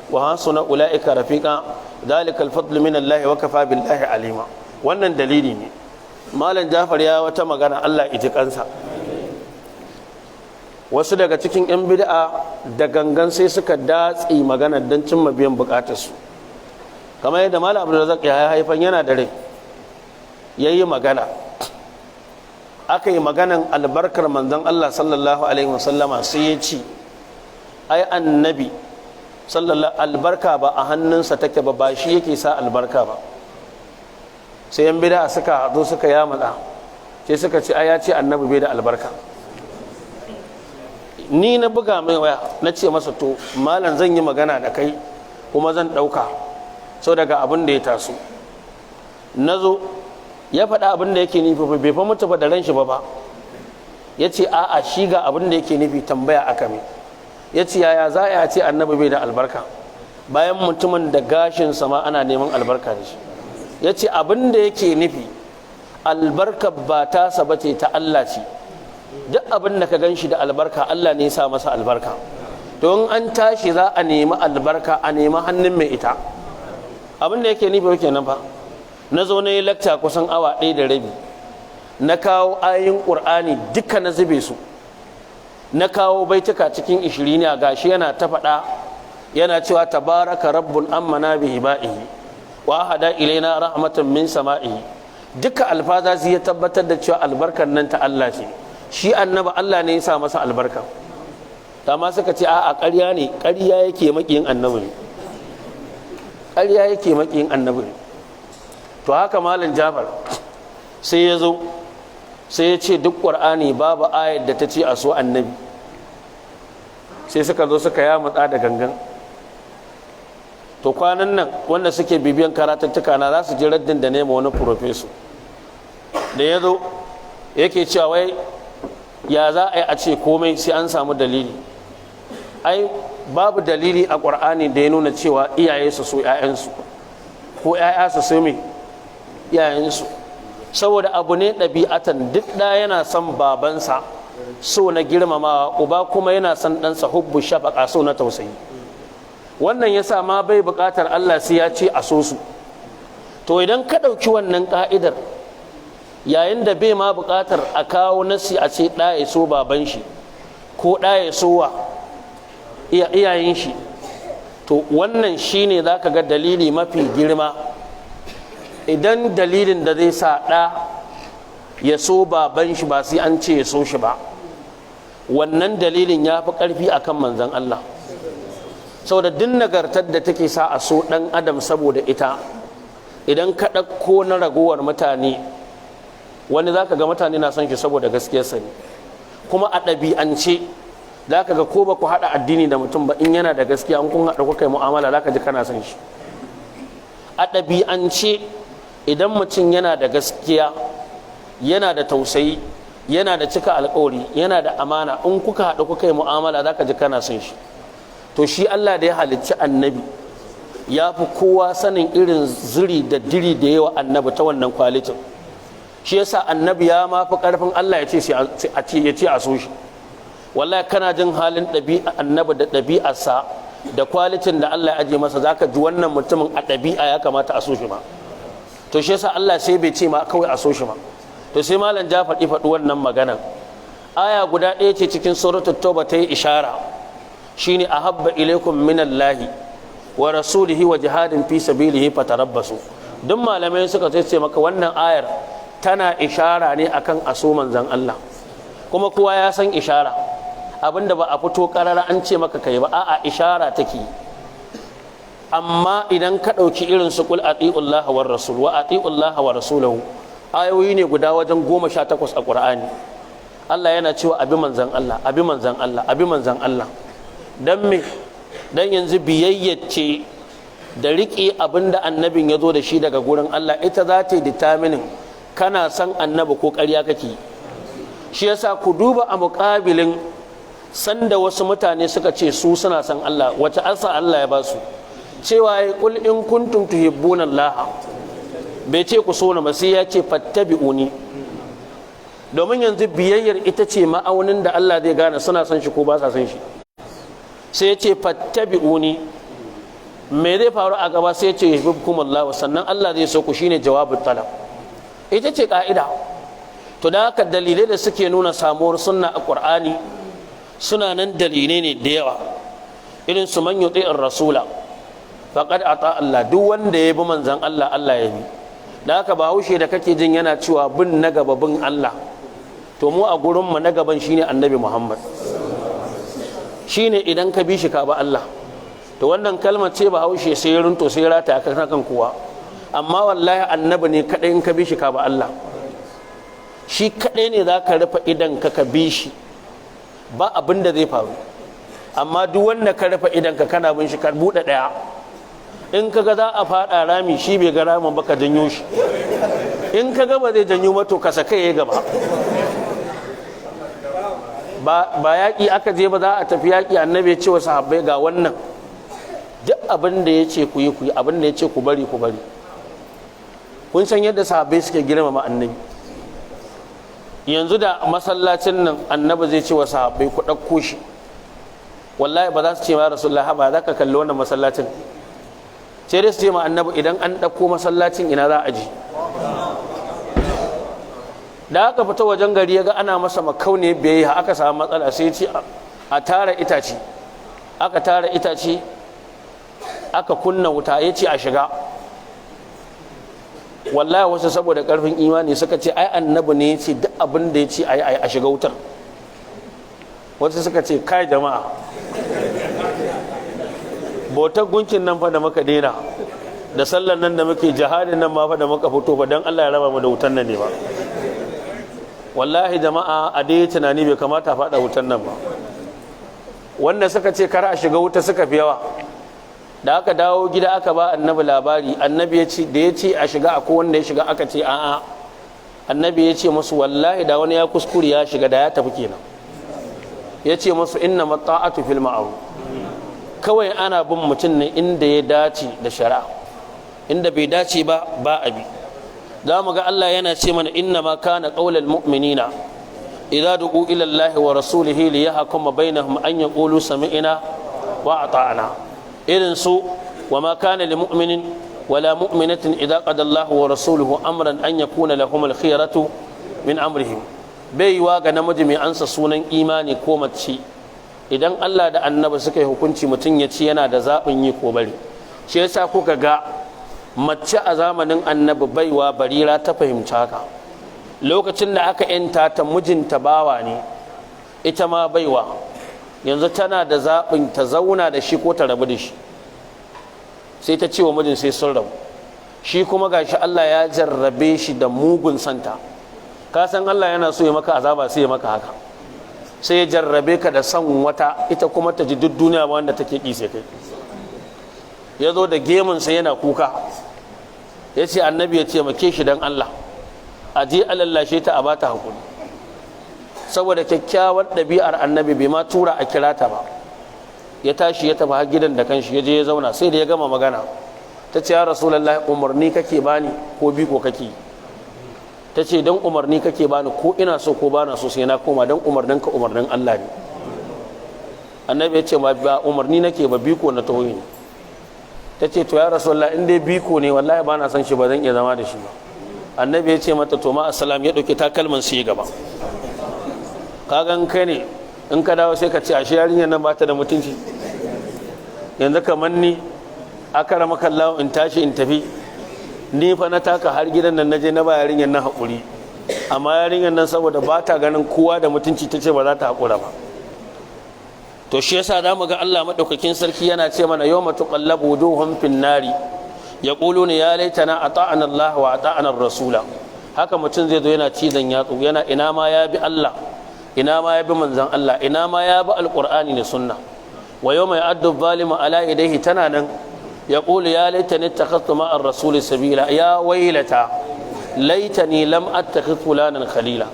wa hasuna ulaika rafiqa, dhalika al-fadlu min Allah, wa kafa billahi alima." Wannan dalili ne. Malam Jafar ya wata magana, Allah ya ji kansa. Wasu daga cikin 'yan bid'a da gangan sai suka datse magana don cimma biyan bukatarsu, kamar yadda malam Abdulrazak ya haifan yana da rai ya yi magana. Aka yi maganan albarkar manzon Allah sallallahu alaihi wasallama, sai ya ce ai annabi sallallahu albarka ba a hannunsa take ba, ba shi yake sa albarka ba. Sai yan bida suka zo suka yamutsa, sai suka ce ai ya ce annabi bai da albarka. Ni na buga mai waya, na ce masa, "To malam, zan yi magana da kai kuma zan ɗauka sau daga abin da ya taso." Na zo ya faɗa abin da yake nufi, bai fa mutu ba da ran shi ba. Ya ce a'a, shi ga abin da yake nufi. Tambaya aka mai, ya ce yaya za a ce annabi bai da albarka bayan mutumin da gashin sama ana neman albarka da shi? Ya ce abin da yake nufi, albarka ba tasa ba ce, ta Allah ce. Duk abin da ka gan shi da albarka, Allah ne ya sa masa albarka. Don an tashi za a nemi albarka, a nemi hannun mai ita. Abin da yake nufi kenan fa. Na zo na yi lakta kusan awa 1.5, na kawo ayoyin Ƙur'ani duka na zube su, na kawo baituka cikin ishiriniya. Gashi yana ta faɗa, yana cewa تبارك رب أمنا بهبائه وأهدى إلينا رحمة من سمائه. Duka alfazazi ya tabbatar da cewa albarkar nan ta Allah ce, shi annabi Allah ne ya sa masa albarka. Amma suka ce a'a, ƙarya ne, ƙarya yake, maƙiyin annabi ne, ƙarya yake, maƙiyin annabi ne. To haka Malam Jafar sai ya zo sai ya ce duk Ƙur'ani babu ayar da ta ce a so annabi. Sai suka zo suka yamutsa da gangan. To kwanan nan wanda suke bibiyan karatuttuka na za su ji raddin da nema wani professor da ya zo yake cewa wai ya za a yi a ce komai sai an samu dalili? Ai babu dalili a Ƙur'ani da ya nuna cewa iyaye su so 'ya'yansu ko 'ya'ya su so mai iyayensu, saboda abu ne ɗabi'atan, duk ɗa yana son babansa so na girmamawa, uba kuma yana son ɗansa حب شفقة, so na tausayi. Wannan yasa ma bai buƙatar Allah sai ya ce a so su. To idan ka ɗauki wannan ƙa'idar, yayin da bai ma buƙatar a kawo nasi a ce ɗa ya so baban shi ko ɗa ya so wa iyayen shi, to wannan shine za ka ga dalili mafi girma. Idan dalilin da zai sa ɗa ya so baban shi ba sai an ce ya so shi ba, wannan dalilin ya fi ƙarfi akan Manzan Allah. Saboda duk nagartar da take sa a so ɗan adam saboda ita, idan ka ɗauko na ragowar mutane, wani za ka ga mutane na son shi saboda gaskiyarsa ne. Kuma a ɗabi'ance za ka ga ko ba ku haɗa addini da mutum ba, in yana da gaskiya, in kun haɗa kuka yi mu'amala, za ka ji kana son shi. A ɗabi'ance, idan mutum yana da gaskiya, yana da tausayi, yana da cika alkawari, yana da amana, in kuka haɗu kuka yi mu'amala, za ka ji kana son shi. To shi Allah da ya halicci annabi ya fi kowa sanin irin zuri da diri da yawa annabi ta wannan quality-n. Shi yasa annabi ya ma fi ƙarfin Allah ya ce ya ce a so shi. Wallahi kana jin halin ɗabi'a annabi da ɗabi'arsa da quality-n da Allah ya aje masa, zaka ji wannan mutumin a ɗabi'a ya kamata a so shi ma. To shi yasa Allah sai bai ce ma kawai a so shi ma. To sai Malam Jafar ya faɗi wannan maganan. Aya guda ɗaya ce cikin Suratul Tauba ta yi ishara, shine أحب إليكم من الله ورسوله وجهاد في سبيله فتربصوا. Duk malamai suka ce maka wannan ayar tana ishara ne akan a so Manzon Allah. Kuma kowa ya san ishara, abinda ba a fito karara an ce maka kai ba, a'a, ishara take. Amma idan ka ɗauki irin su قل أطيعوا الله والرسول وأطيعوا الله ورسوله, ayoyi ne guda wajen 18 a Ƙur'ani, Allah yana cewa abi Manzan Allah, abi Manzan Allah, abi Manzan Allah. Dan me? Dan yanzu biyayyace da riƙe abin da annabin ya zo da shi daga gurin Allah, ita za ta yi determining kana son annabi ko ƙarya kake. Shi yasa ku duba a muƙabilin sanda wasu mutane suka ce su suna son Allah, wace ansa Allah ya ba su? Cewa ya قل إن كنتم تحبون الله, bai ce ku so na ba, sai ya ce فاتبعوني. Domin yanzu biyayyar ita ce ma'aunin da Allah zai gane suna son shi ko ba sa son shi. Sai ya ce فاتبعوني. Me zai faru a gaba? Sai ya ce يحببكم الله, sannan Allah zai so ku. Shine جواب الطلب, ita ce ka'ida. To da haka dalilai da suke nuna samuwar sunna a Qur'ani suna nan, dalilai ne da yawa, irin su من يطع الرسول فقد أطاع الله. Duk wanda ya bi Manzon Allah, Allah ya bi. Da haka Bahaushe da kake jin yana cewa bin na gaba bin Allah, to mu a gurin mu na gaban shine Annabi Muhammad, shine idan ka bi shi ka ba Allah. To wannan kalmar ce Bahaushe sai runto sai rata kan kowa. Amma wallahi annabi ne kadai in ka bi shi ka ba Allah. Shi kadai ne za ka rufe idan ka ka bi shi, ba abin da zai faru. Amma duk wanda ka rufe idan ka kana bin shi, ka buɗe ɗaya, in ka ga za a faɗa rami, shi bai ga ramin ba, ka janyo shi. In ka ga ba zai janyo mato, ka saka ya gaba. Ba yaƙi aka je ba, za a tafi yaƙi, annabi ya ce wa sahabbai, "Ga wannan, duk abin da ya ce ku yi, ku yi, abin da ya ce ku bari, ku bari." Kun san yadda sahabbai suke girmama annabi. Yanzu da masallacin nan annabi zai ce wa sahabbai, "Ku ɗauko shi," wallahi ba za su ce ma, "Rasulullah, ba za ka kalli wannan masallacin?" Sai dai su ce ma annabi, "Idan an ɗauko masallacin, ina za a ji?" Da aka fita wajen gari, ya ga ana masa makaune biyayya, aka samu matsala, sai ce a tara itace. Aka tara itace, aka kunna wuta, ya ce a shiga. Wallahi wasu saboda karfin imani suka ce, "Ai annabi ne ya ce duk abin da ya ce ai a shiga wutar." Wasu suka ce, "Kai jama'a, bautar gunkin nan fa da muka daina, da sallan nan da muke, jihadin nan ma fa da muka fito fa, dan Allah ya raba mu da wutan nan ne ba. Wallahi jama'a, a dai tunani, bai kamata faɗa wutan nan ba." Wanda suka ce kar a shiga wuta suka fi yawa. Da aka dawo gida aka ba annabi labari, annabi ya ce, da ya ce a shiga, akwai wanda ya shiga? Aka ce a'a. Annabi ya ce musu, "Wallahi da wani ya kuskure ya shiga, da ya tafi kenan." Ya ce musu, "Inna ta'atu fil ma'ruf." Kawai ana bin mutum ne inda ya dace da shari'a, inda bai dace ba, ba a bi. Za mu ga Allah yana ce mana, inna ma kana qaulal mu'minina idza du'u ila Allah wa rasulihi li yahkuma bainahum an yaqulu sami'na wa ata'na. Irin su wa ma kana lil mu'minin wala mu'minatin idza qada Allah wa rasuluhu amran an yakuna lahum al khiyaratu min amrihim. Bai yiwa ga namiji mai ansa sunan imani ko mace, idan Allah da annabi suka yi hukunci, mutum ya ci yana da zaɓin yi ko bari. Shi yasa kuka ga mace a zamanin annabi, baiwa Barira, ta fahimci haka. Lokacin da aka yanta ta, mijinta bawa ne, ita ma baiwa. Yanzu tana da zaɓin ta zauna da shi ko ta rabu da shi. Sai ta ce wa mijin sai sun rabu. Shi kuma gashi Allah ya jarrabe shi da mugun santa. Ka san Allah yana so ya maka azaba, sai ya maka haka, sai ya jarrabe ka da son wata, ita kuma ta ji duk duniya ba wanda take ƙi sai kai. Ya zo da gemunsa yana kuka, ya ce annabi ya taimake shi don Allah, a je a lallashe ta, a bata hakuri. Saboda kyakkyawar ɗabi'ar annabi, bai ma tura a kira ta ba, ya tashi ya tafi har gidan da kanshi, ya je ya zauna sai da ya gama magana. Ta ce, "Ya Rasulallah, umarni kake bani ko biko kake?" Ta ce, "Don umarni kake bani, ko ina so ko bana so sai na koma, don umarnin ka umarnin Allah ne." Annabi ya ce, "Ba umarni nake ba, biko na taho ne." Ta ce, "To ya Rasulallah, in dai biko ne, wallahi bana son shi, ba zan iya zama da shi ba." Annabi ya ce mata, "To ma assalam." Ya dauki takalman su yi gaba. Kagan kai ne, in ka dawo sai ka ce, "Ashe yarinyar nan ba ta da mutunci." Yanzu kamar ni, aka rama kallon in tashi in tafi, ni fa na taka har gidan nan, naje na ba yarinyar nan haƙuri, amma yarinyar nan saboda ba ta ganin kowa da mutunci, ta ce ba za ta haƙura ba. To shi yasa za mu ga Allah maɗaukakin sarki yana ce mana, yawma tuqallabu wujuhum fin nari yaquluna ya laitana ata'ana Allah wa ata'ana rasula. Haka mutum zai zo yana cizon yatsu, yana ina ma ya bi Allah, ina ma ya bi manzon Allah, ina ma ya bi alqur'ani da sunna. Wa yawma ya'addu zalimu ala yadayhi tana nan, yaqulu ya laitani ittakhadhtu ma'a ar-rasuli sabila, ya waylata laitani lam attakhidh fulanan khalila,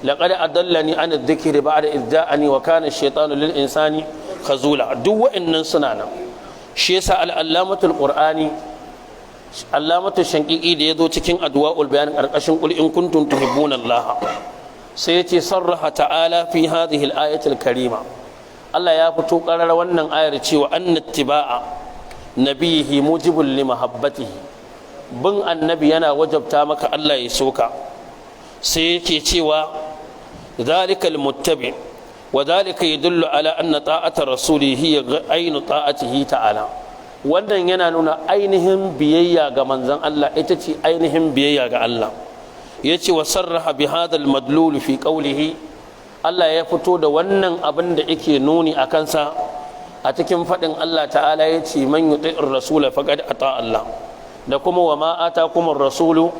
laqad adallani an adh-dhikri ba'da idh ja'ani wa kana ash-shaytanu lil insani khazula. Duk wa'annan suna nan. Shi yasa al-allamatul qur'ani, allamatu Shanqiqi, da yazo cikin Adwa'ul Bayan karkashin qul in kuntum tuhibbuna Allah, sai yace, sarraha ta'ala fi hadhihi al-ayati al-karima, Allah ya fito karar wannan ayar cewa anna ittiba'a nabihi mujibul li mahabbatihi, bin annabi yana wajabta maka Allah ya soka. Sai yake cewa zalikal muttabi wa zalika yadullu ala anna ta'ata rasuli hiya ainu ta'atihi ta'ala. Wannan yana nuna ainihin biyayya ga manzon Allah ita ce ainihin biyayya ga Allah. Yace, wa sarraha bi hadha al madlul fi qawlihi, Allah ya fito da wannan abin da yake nuni a kansa a cikin faɗin Allah ta'ala, ya ce, man yuti'ir rasula faqad ata Allah. Da kuma wa ma atakumur rasulu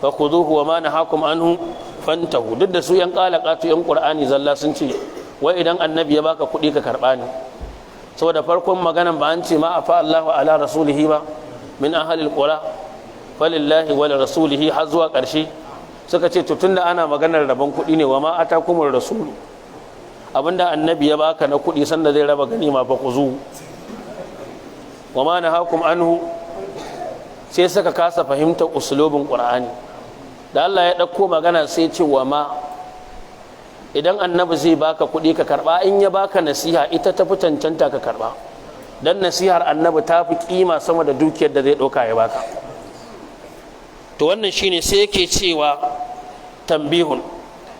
fakhuduhu wa ma nahakum anhu fantahu. Duk da su yan qalaqatu, yan Qur'ani zalla, sun ce wai idan Annabi ya baka kuɗi ka karɓa ne, saboda farkon maganan ba an ce ma afa Allahu ala rasulihi ba min ahlil qura falillahi wa rasulihi har zuwa ƙarshe. Suka ce to, tunda ana maganar rabon kuɗi ne, wa ma atakumur rasulu, abinda Annabi ya baka na kuɗi sanda zai raba ganima, fa khuzu, wa ma nahakum anhu. Sai suka kasa fahimtar usulubin Qur'ani. Da Allah ya ɗauko magana sai ce wa ma, idan Annabi zai baka kuɗi ka karɓa, in ya baka nasiha ita ta fi cancanta ka karɓa, dan nasihar Annabi ta fi kima sama da dukiyar da zai ɗauka ya baka. To wannan shine. Sai yake cewa tambihun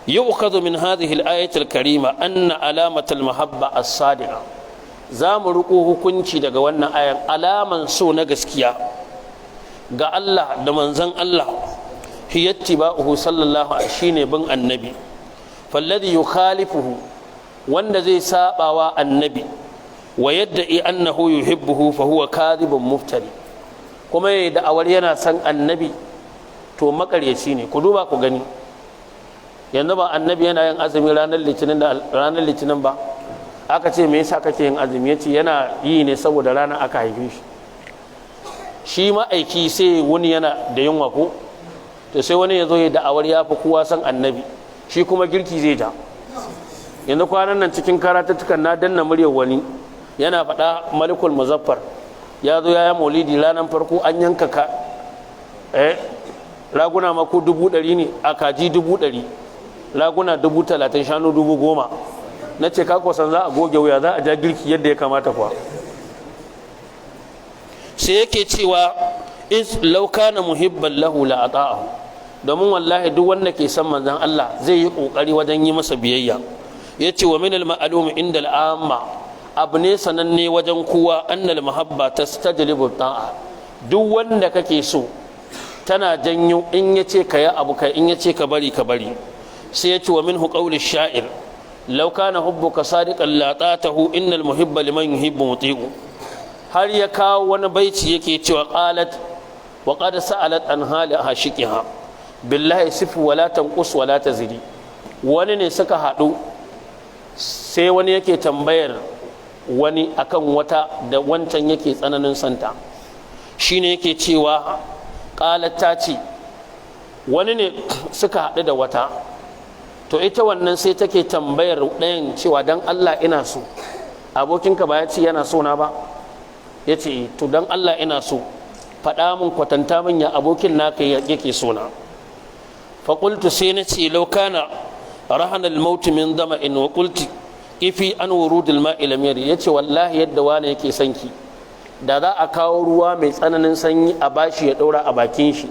yu'khadhu min hadhihi al-ayati al-karima anna alamata al-mahabba as-sadiqa. Za mu riƙo hukunci daga wannan ayan, alaman so na gaskiya ga Allah da manzon Allah, hiya ittiba'uhu sallallahu alaihi, shine bin Annabi. Falladhi yukhalifuhu, wanda zai sabawa Annabi, wa yadda'i annahu yuhibbuhu, fa huwa kadhibun muftari. Kuma yayi da'awar yana son Annabi, to makaryaci ne. Ku duba ku gani, yanzu ba Annabi yana yin azumi ranar Litinin da ranar Litinin ba? Aka ce, "Me yasa kake yin azumi?" Yace yana yi ne saboda ranar aka haife shi. Shi ma'aiki sai wani yana da yunwa ko? To sai wani ya zo ya da'awar ya fi kowa san Annabi, shi kuma girki zai ja. Yanzu kwanan nan cikin karatuttukan na danna muryar wani yana faɗa, Malikul Muzaffar ya zo ya yi maulidi, ranar farko an yanka ka raguna ma ko 100,000 ne, a kaji 100,000, raguna 30,000, shanu 10,000. Na ce, ka san za a goge wuya, za a ja girki yadda ya kamata kuwa. Sai yake cewa iz law kana muhibban lahu la ata'ahu, domin wallahi duk wanda ke son manzon Allah zai yi kokari wajen yi masa biyayya. Yace wa min al ma'lum inda al amma, abu ne sananne wajen kowa, annal mahabba tastajlibu ta'a. Duk wanda kake so tana janyo in yace ka yi abu kai, in yace ka bari ka bari. Sai yace wa minhu qawli sha'ir law kana hubbuka sadiqan la ta'tahu innal muhibba liman yuhibbu muti'u. Har ya kawo wani baiti yake cewa qalat wa qad sa'alat an hali hashiqiha billahi sifu wala tanqus wala tazidi. Wani ne suka haɗu, sai wani yake tambayar wani akan wata da wancan yake tsananin santa. Shine yake cewa qalat, ta ce, wani ne suka haɗu da wata, to ita wannan sai take tambayar ɗayan cewa, "Dan Allah ina so, abokinka ba ya ce yana so na ba?" Ya ce, "To, dan Allah ina so, faɗa min, kwatanta min ya abokin naka yake so na." Faƙultu, sai na ce, lau kana rahana al-maut min dama'in wa qulti ifi an wurudil ma'i lam yari. Yace wallahi yadda wani yake son ki, da za a kawo ruwa mai tsananin sanyi a bashi ya ɗaura a bakin shi,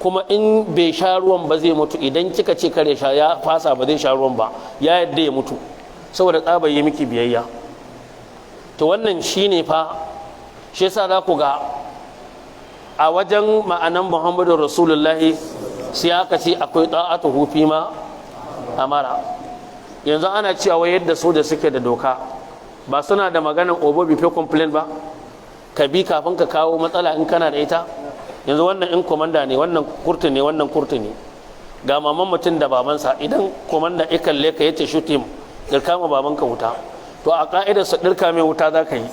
kuma in bai sha ruwan ba zai mutu, idan kika ce kare sha ya fasa, ba zai sha ruwan ba, ya yadda ya mutu saboda tsabar yi miki biyayya. To wannan shine fa. Shi yasa za ku ga a wajen ma'anan Muhammadu Rasulullahi sai aka ce akwai ta'atuhu fi ma amara. Yanzu ana cewa wai yadda soja suke da doka, ba suna da maganan obey before complain ba? Ka bi kafin ka kawo matsala in kana da ita. Yanzu wannan in komanda ne, wannan kurtu ne, wannan kurtu ne, ga maman mutum da babansa, idan komanda ya kalle ka yace, "Shoot him," dirka ma babanka wuta. To a ka'idar sa dirka mai wuta za ka yi.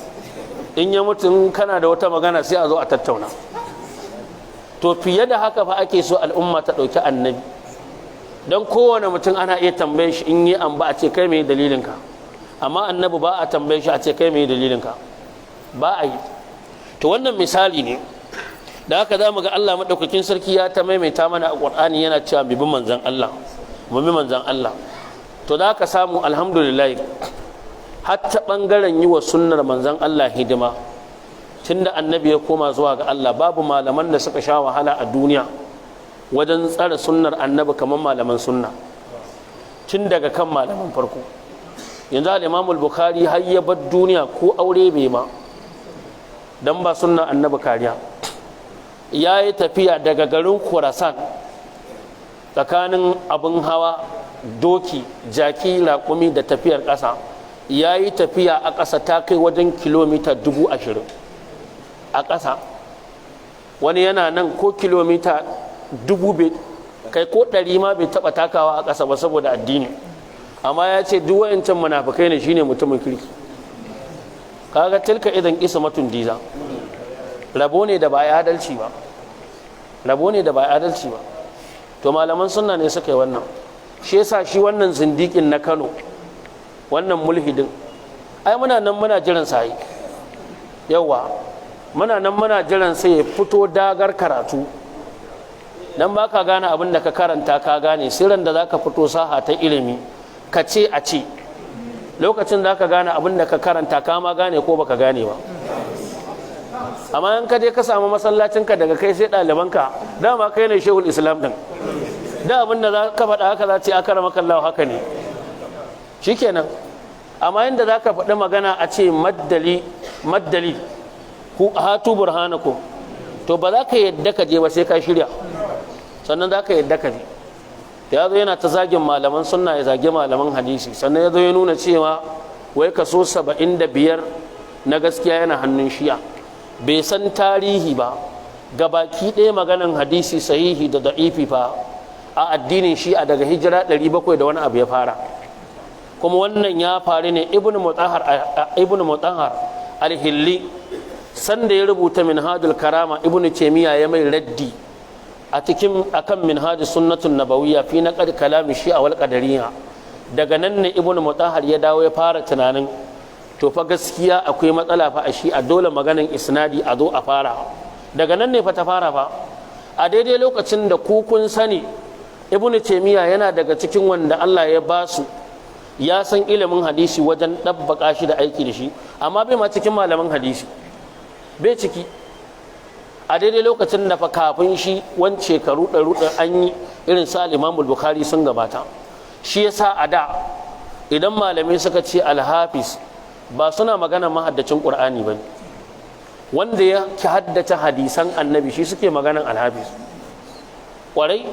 In ya mutu, in kana da wata magana sai a zo a tattauna. To fiye da haka fa ake so al'umma ta ɗauki Annabi. Don kowane mutum ana iya tambaye shi in yi an ba a ce, "Kai mai dalilinka?" Amma Annabi ba a tambaye shi a ce, "Kai mai dalilinka?" Ba a yi. To wannan misali ne. Da haka za mu ga Allah maɗaukakin sarki ya ta maimaita mana a Ƙur'ani, yana cewa mu bi manzan Allah, mu bi manzan Allah. To da ka samu, alhamdulillah, hatta ɓangaren yi wa sunnar manzan Allah hidima, tunda Annabi ya koma zuwa ga Allah, babu malaman da suka sha wahala a duniya wajen tsare sunnar Annabi kamar malaman sunna, tun daga kan malaman farko. Yanzu al-Imam Bukhari har ya bar duniya ko aure bai ma, dan ba sunnar Annabi kariya. Ya yi tafiya daga garin Khurasan tsakanin abin hawa, doki, jaki, raƙumi da tafiyar ƙasa. Ya yi tafiya a ƙasa ta kai wajen kilomita 20,000 a ƙasa. Wani yana nan ko kilomita 1000 kai ko 100 ma bai taɓa takawa a ƙasa ba saboda addini, amma ya ce duk wayancan munafukai ne, shine mutumin kirki. Kaga tilka idan qismatun diza, rabo ne da ba ya adalci ba, rabo ne da ba adalci ba. To malaman sunna ne suka yi wannan. Shi yasa shi wannan zindikin na Kano, wannan mulhidin, ai muna nan muna jiran sa yi yawa, muna nan muna jiran sai ya fito dagar karatu. Dan baka gane abin da ka karanta ka gane sirran da zaka fito saha ta ilimi ka ce a ce lokacin da ka gane abin da ka karanta ka ma gane ko baka gane ba. Amma in ka je ka samu masallacinka daga kai sai ɗalibanka, dama kai ne shehul islam din, da abin da za ka faɗa haka za ce akara makallahu haka ne, shikenan. Amma inda za ka faɗi magana a ce maddali maddali ku hatu burhanakum, to ba za ka yadda ka je ba sai ka shirya, sannan za ka yadda ka je. Ya zo yana ta zagin malaman sunna, ya zagi malaman hadisi, sannan ya zo ya nuna cewa wai kaso 75 na gaskiya yana hannun Shi'a. Bai san tarihi ba gabaki ɗaya. Maganan hadisi sahihi da da'ifi fa a addinin Shi'a daga hijira 700 da wani abu ya fara. Kuma wannan ya faru ne Ibnu Mutahhar al-Hilli sanda ya rubuta Minhajul Karama, Ibnu Taymiya ya mai raddi a cikin akan Minhajus Sunnatun Nabawiyya fi naqd kalam Shi'a wal Qadariyya. Daga nan ne Ibnu Mutahhar ya dawo ya fara tunanin, to fa gaskiya akwai matsala fa a Shi'a, dole maganan isnadi a zo a fara. Daga nan ne fa ta fara fa. A daidai lokacin da ku kun sani, Ibnu Taymiya yana daga cikin wanda Allah ya ba su ya san ilimin hadisi wajen ɗabbaka shi da aiki da shi, amma bai ma cikin malaman hadisi, bai ciki. A daidai lokacin da fa kafin shi wani shekaru ɗaru an yi irin sa Imamul Bukhari sun gabata. Shi yasa a da idan malamai suka ce alhafiz, ba suna magana mahaddacin Qur'ani ba ne, wanda ya haddace hadisan Annabi shi suke maganan alhafiz. Kwarai,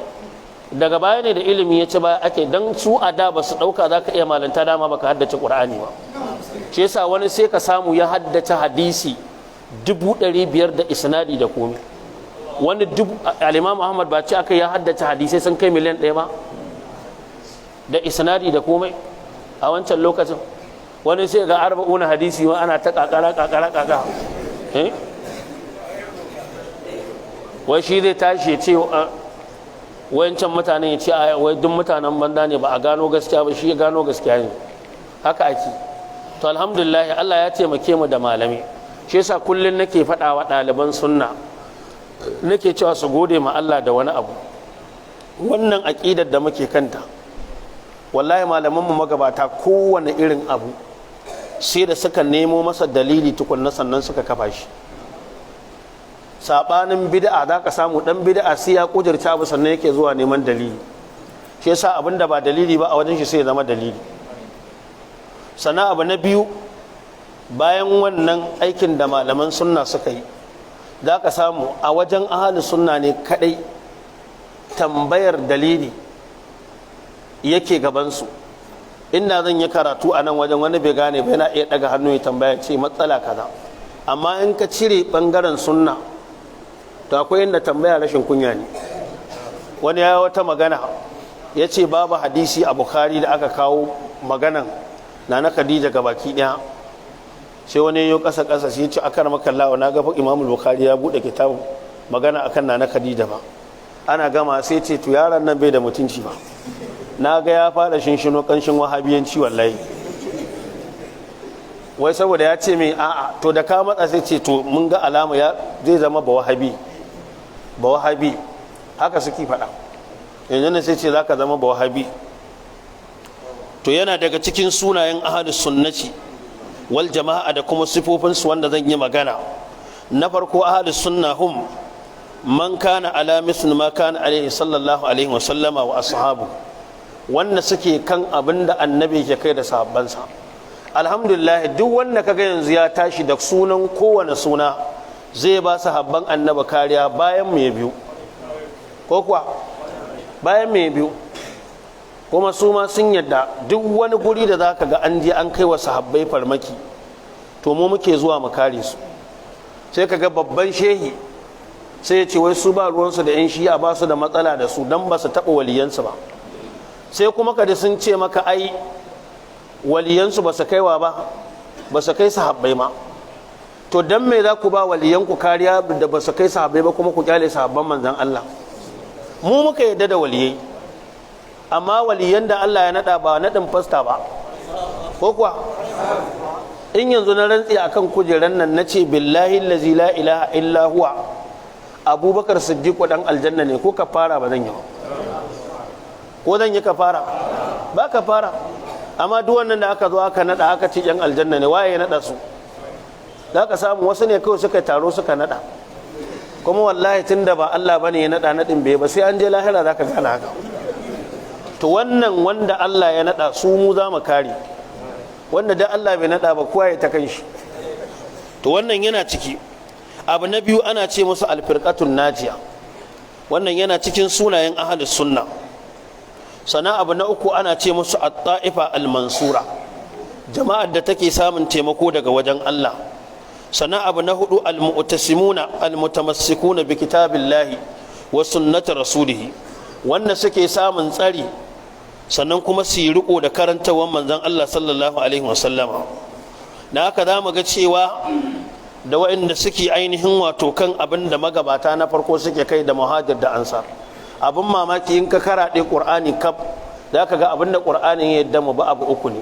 daga baya ne da ilimi ya ci baya ake dan su a da ba su ɗauka za ka iya malanta dama baka haddace Qur'ani ba. Shi yasa wani sai ka samu ya haddace hadisi 500,000 da isnadi da komi. Wani dubu, al Ahmad ba ce aka ya haddace hadisai sun kai 1,000,000 ba da isnadi da komai a wancan lokacin. Wani sai ga arba'una hadisi wa ana ta kakara kakara kaka, eh, wai shi zai tashi ya ce wayancan mutanen, ya ce wai duk mutanen banza ne, ba a gano gaskiya ba, shi ya gano gaskiya ne. Haka ake. To alhamdulillah, Allah ya taimake mu da malami. Shi yasa kullun nake faɗa wa ɗaliban sunna, nake cewa su gode ma Allah da wani abu. Wannan aƙidar da muke kanta, wallahi malaman mu magabata kowane irin abu sai da suka nemo masa dalili tukunna sannan suka kafa shi. Sabanin bid'a, za ka samu dan bid'a sai ya kudurta abu sannan yake zuwa neman dalili. Shi yasa abin da ba dalili ba a wajen shi sai ya zama dalili. Sannan abu na biyu, bayan wannan aikin da malaman sunna suka yi, za ka samu a wajen ahalin sunna ne kadai tambayar dalili yake gabansu. Inda zan yi karatu a nan wajen, wani bai gane ba, yana iya daga hannu ya tambaya ce matsala kaza. Amma in ka cire bangaren sunna, to akwai inda tambaya rashin kunya ne. Wani ya wata magana ya ce babu hadisi a Bukhari da aka kawo maganan Nana Khadija gabaki daya. Sai wani yau kasa kasa sai ya ce, akar makallawa, na ga Imam Bukhari ya bude kitab magana akan Nana Khadija ba. Ana gama sai ce, to yaron nan bai da mutunci ba, na ga ya fara shinshino kanshin wahabiyanci wallahi. Wai saboda ya ce mai a'a. To da ka matsa sai ce, to mun ga alama ya zai zama ba wahabi, ba wahabi. Haka suke faɗa yanzu ne, sai ce za ka zama ba wahabi. To yana daga cikin sunayen ahalus sunnati wal jama'a da kuma sifofinsu wanda zan yi magana. Na farko, ahalus sunna hum man kana ala misl ma kana alaihi sallallahu alaihi wa sallama wa ashabu, wanda suke kan abin da Annabi ke kai da sahabbansa. Alhamdulillah, duk wanda kaga yanzu ya tashi da sunan kowane suna zai ba sahabban Annabi kariya, bayan mu ya biyu ko kuwa bayan mu ya biyu. Kuma su ma sun yadda duk wani guri da zaka ga an je an kai wa sahabbai farmaki, to mu muke zuwa mu kare su. Sai ka ga babban shehi Sai ya ce wai su ba ruwansu da 'yan Shi'a, ba su da matsala da su don ba su taɓa waliyansu ba. Sai kuma kada sun ce maka ai waliyansu ba su kaiwa ba, ba su kai sahabbai ma. To dan me za ku ba waliyanku kariya da ba su kai sahabbai ba, kuma ku kyale sahabban Manzon Allah? Mu muka yadda da waliyai, amma waliyan da Allah ya nada, ba nadin fasta ba. Ko kuwa in yanzu na rantsi akan kujeran nan na ce billahi allazi la ilaha illa huwa, Abubakar Siddiq dan aljanna ne, ko kafara ba zan yi ba? Ko zan yi kafara? Ba kafara. Amma duk wannan da aka zo aka nada, aka ce yan aljanna ne, waye ya nada su? Za ka samu wasu ne kawai suka taro suka nada. Kuma wallahi tun da ba Allah bane ya nada, nadin bai ba. Sai an je lahira za ka gane haka. To wannan wanda Allah ya nada, su mu za mu kare. Wanda da Allah bai nada ba, kowa ya ta kanshi. To wannan yana ciki. Abu na biyu, ana ce musu alfirqatun najiya. Wannan yana cikin sunayen ahlus sunna. Sannan abu na uku, ana ce musu at-ta'ifa al-mansura, jama'ar da take samun taimako daga wajen Allah. Sannan abu na hudu, al-mu'tasimuna al-mutamassikuna bi kitabillahi wa sunnati rasulihi, wanda suke samun tsari, sannan kuma su yi riko da karantawan Manzon Allah sallallahu alaihi wasallama. Na haka za mu ga cewa da waɗanda suke ainihin wato kan abin da magabata na farko suke kai, da muhajir da ansar. Abin mamaki, in ka karaɗe Ƙur'ani kaf, za ka ga abin da Ƙur'ani ya yadda mu ba abu uku ne.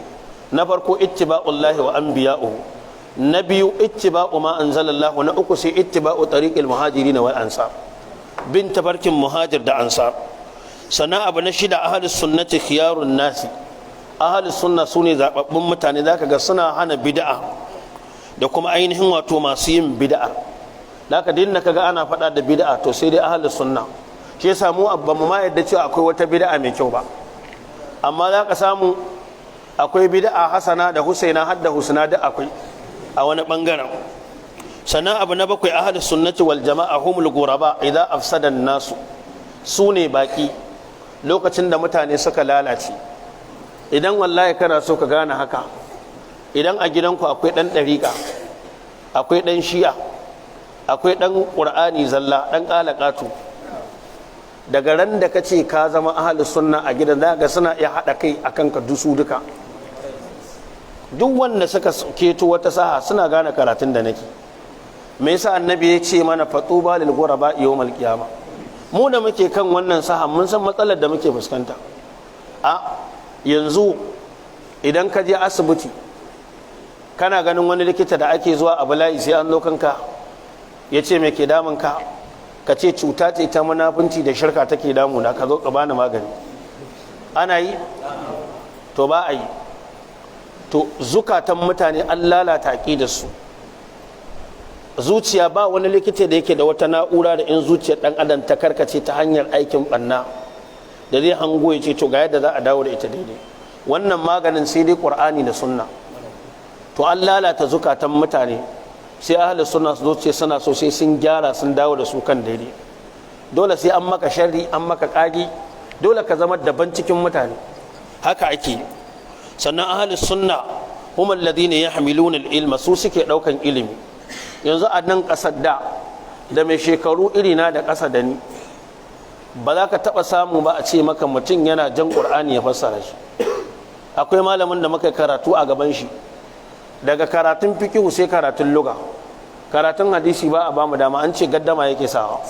Na farko, ittiba'ullahi wa anbiya'uhu. Na biyu, ittiba'u ma anzalallahu. Na uku, sai ittiba'u tariqil muhajirin wal ansar, bin tafarkin muhajir da ansar. Sannan abu na shida, ahlus sunnati khiyarun nasi. Ahlus sunna sune zababbun mutane. Zaka ga suna hana bid'a da kuma ainihin wato masu yin bid'a. Zaka dinna kaga ana faɗa da bid'a, to sai dai ahlus sunna. Shi yasa mu abba mu ma yadda cewa akwai wata bid'a mai kyau ba, amma za ka samu akwai bid'a hasana da husaina har da husna da akwai a wani bangaren. Sannan abu na bakwai, ahlus sunnati wal jama'a humul ghuraba idza afsada nasu. Su ne baki lokacin da mutane suka lalace. Idan wallahi kana so ka gane haka, idan a gidanku akwai ɗan ɗariƙa, akwai ɗan Shi'a, akwai ɗan Ƙur'ani zalla, ɗan ƙalaƙatu, daga ran da ka ce ka zama ahli sunna a gidan, za ga suna iya haɗa kai a kanka dusu duka. Duk wanda suka keto wata saha suna gane karatun da nake. Me yasa Annabi ya ce mana fatuba lil ghuraba yawmal qiyama? Mu da muke kan wannan saha mun san matsalar da muke fuskanta. A yanzu idan ka je asibiti, kana ganin wani likita da ake zuwa a bala'i sai an zo kanka, ya ce me ke damun ka? Ka ce cuta ce ta munafunci da shirka take damuna, ka zo ka bani magani. Ana yi? To ba a yi. To zukatan mutane an lalata da su zuciya. Ba wani likita da yake da wata na'ura da in zuciyar dan adam ta karkace ta hanyar aikin banna da zai hango ya ce to ga yadda za a dawo da ita daidai. Wannan maganin sai dai Qur'ani da sunna. To an lalata zukatan mutane, sai ahli sunna su zo ce suna so sai sun gyara, sun dawo da su kan daidai. Dole sai an maka sharri, an maka kagi, dole ka zama daban cikin mutane. Haka ake. Sannan ahli sunna hum alladhina yahmiluna al-ilma, su suke daukan ilimi. Yanzu a nan kasar da mai shekaru irina da ƙasa da ni, ba za ka taɓa samu ba a ce maka mutum yana jan Ƙur'ani ya fassara shi. Akwai malamin da muka karatu a gaban shi, daga karatun fikihu sai karatun luga, karatun hadisi ba a bamu dama, an ce gaddama yake sawa.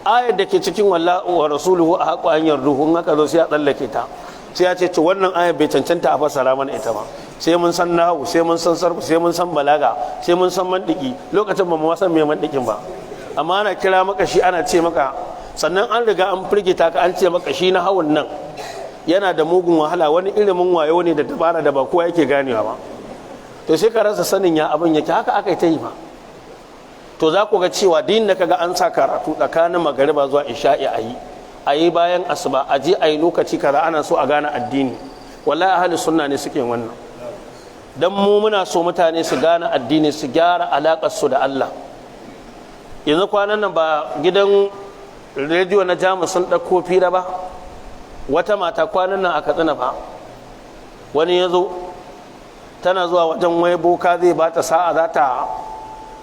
Ayar da ke cikin wallahu wa rasuluhu ahaqqu an yurduhu, in aka zo sai a tsallake ta, sai ya ce to wannan ayar bai cancanta a fassara mana ita ba, sai mun san nahu, sai mun san sarfu, sai mun san balaga, sai mun san mantiki. Lokacin ba mu san me mantikin ba, amma ana kira maka shi, ana ce maka. Sannan an riga an firgita ka, an ce maka shi na hawan nan yana da mugun wahala, wani ilimin wayo ne da dabara da ba kowa yake ganewa ba. To sai ka rasa sanin ya abin yake. Haka aka yi ta yi ba. To za ku ga cewa din da kaga an sa karatu tsakanin magariba zuwa isha'i, a yi bayan asuba, a je a yi lokaci kaza, ana so a gane addini, wallahi ahli sunna ne suke wannan. Dan mu muna so mutane su gane addini, su gyara alakar su da Allah. Yanzu kwanan nan ba gidan rediyo na Jamus sun ɗauko fira ba? Wata mata kwanan nan a Katsina fa, wani ya zo, tana zuwa wajen wai boka zai ba ta sa'a, za ta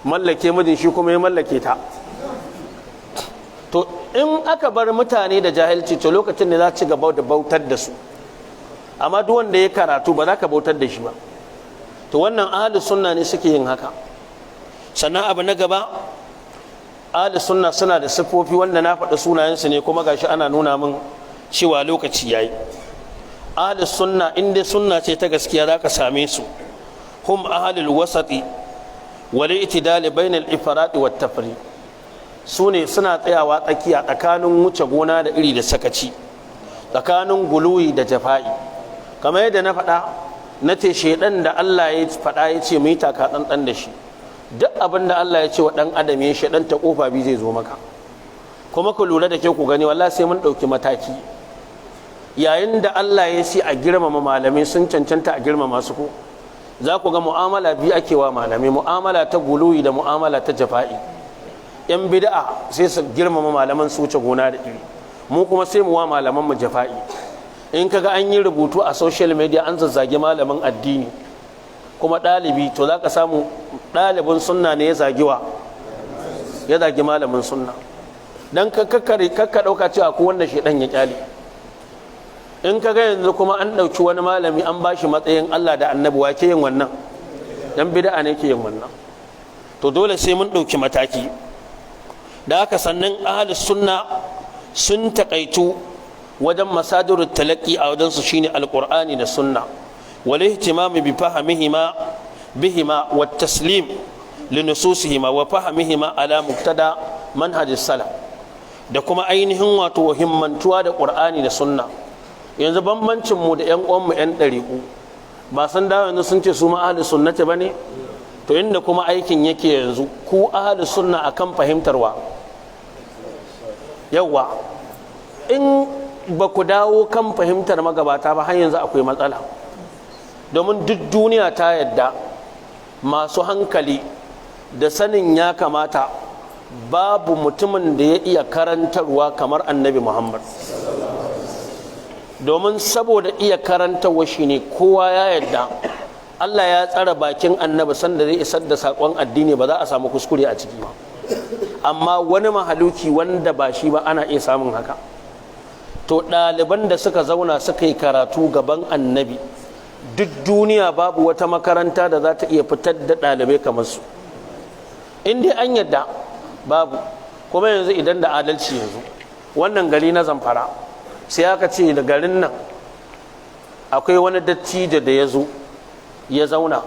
mallake mijin shi, kuma ya mallake ta. To in aka bar mutane da jahilci, to lokacin ne za ci gaba da bautar da su. Amma duk wanda ya karatu, ba za ka bautar da shi ba. To wannan ahli sunna ne suke yin haka. Sannan abu na gaba, ahli sunna suna da siffofi wanda na faɗi sunayensu ne, kuma gashi ana nuna min cewa lokaci yayi. Ahli sunna, in dai sunna ce ta gaskiya, za ka same su هم أهل الوسط والاعتدال بين الإفراط والتفريط. Su ne suna tsayawa tsakiya tsakanin wuce gona da iri da sakaci, tsakanin guluwi da jafa'i. Kamar yadda na faɗa, na ce shaidan da Allah ya faɗa ya ce mu yi taka tsantsan da shi, duk abin da Allah ya ce wa ɗan adam ya, shaidan ta kofa biyu zai zo maka. Kuma ku lura da ke ku gani, wallahi sai mun ɗauki mataki. Yayin da Allah ya ce a girmama malamai, sun cancanta a girmama su, ko za ku ga mu'amala biyu ake wa malamai: mu'amala ta guluwi da mu'amala ta jafa'i. Yan bid'a sai su girmama malaman su wuce gona da iri, mu kuma sai mu wa malaman mu jafa'i. In kaga an yi rubutu a social media an zazzage malamin addini kuma ɗalibi, to za ka samu ɗalibin sunna ne ya zagi wa ya zagi malamin sunna. Dan kakka ɗauka cewa ko wanda shedan ya kyale. In ka ga yanzu kuma an ɗauki wani malami an ba shi matsayin Allah da annabi, wa ke yin wannan? Dan bid'a ne ke yin wannan. To dole sai mun ɗauki mataki da haka. Sannan ahlus sunna sun taƙaitu wajen مصادر التلقي a wajensu shine alqur'ani da sunna، والاهتمام بفهمهما بهما والتسليم لنصوصهما وفهمهما على مقتضى منهج السلف، da kuma ainihin wato himmantuwa da qur'ani da sunna. Yanzu bambancin mu da yan uwan mu yan ɗariƙu, ba sun dawo yanzu sun ce su ma ahli sunnati bane? To inda kuma aikin yake yanzu, ku ahli sunna akan fahimtarwa yawa, in ba ku dawo kan fahimtar magabata ba, har yanzu akwai matsala. Domin duk duniya ta yadda, masu hankali da sanin ya kamata, babu mutumin da ya iya karantarwa kamar Annabi Muhammad. Domin saboda iya karantarwa shi ne kowa ya yadda Allah ya tsara bakin Annabi sanda zai isar da saƙon addini, ba za a samu kuskure a ciki ba. Amma wani mahaluki wanda ba shi ba, ana iya samun haka. To ɗaliban da suka zauna suka yi karatu gaban Annabi, duk duniya babu wata makaranta da za ta iya fitar da ɗalibai kamar su, in dai an yadda babu. Kuma yanzu idan da adalci, yanzu wannan gari na Zamfara, sai aka ce da garin nan akwai wani dattijo da ya zo ya zauna,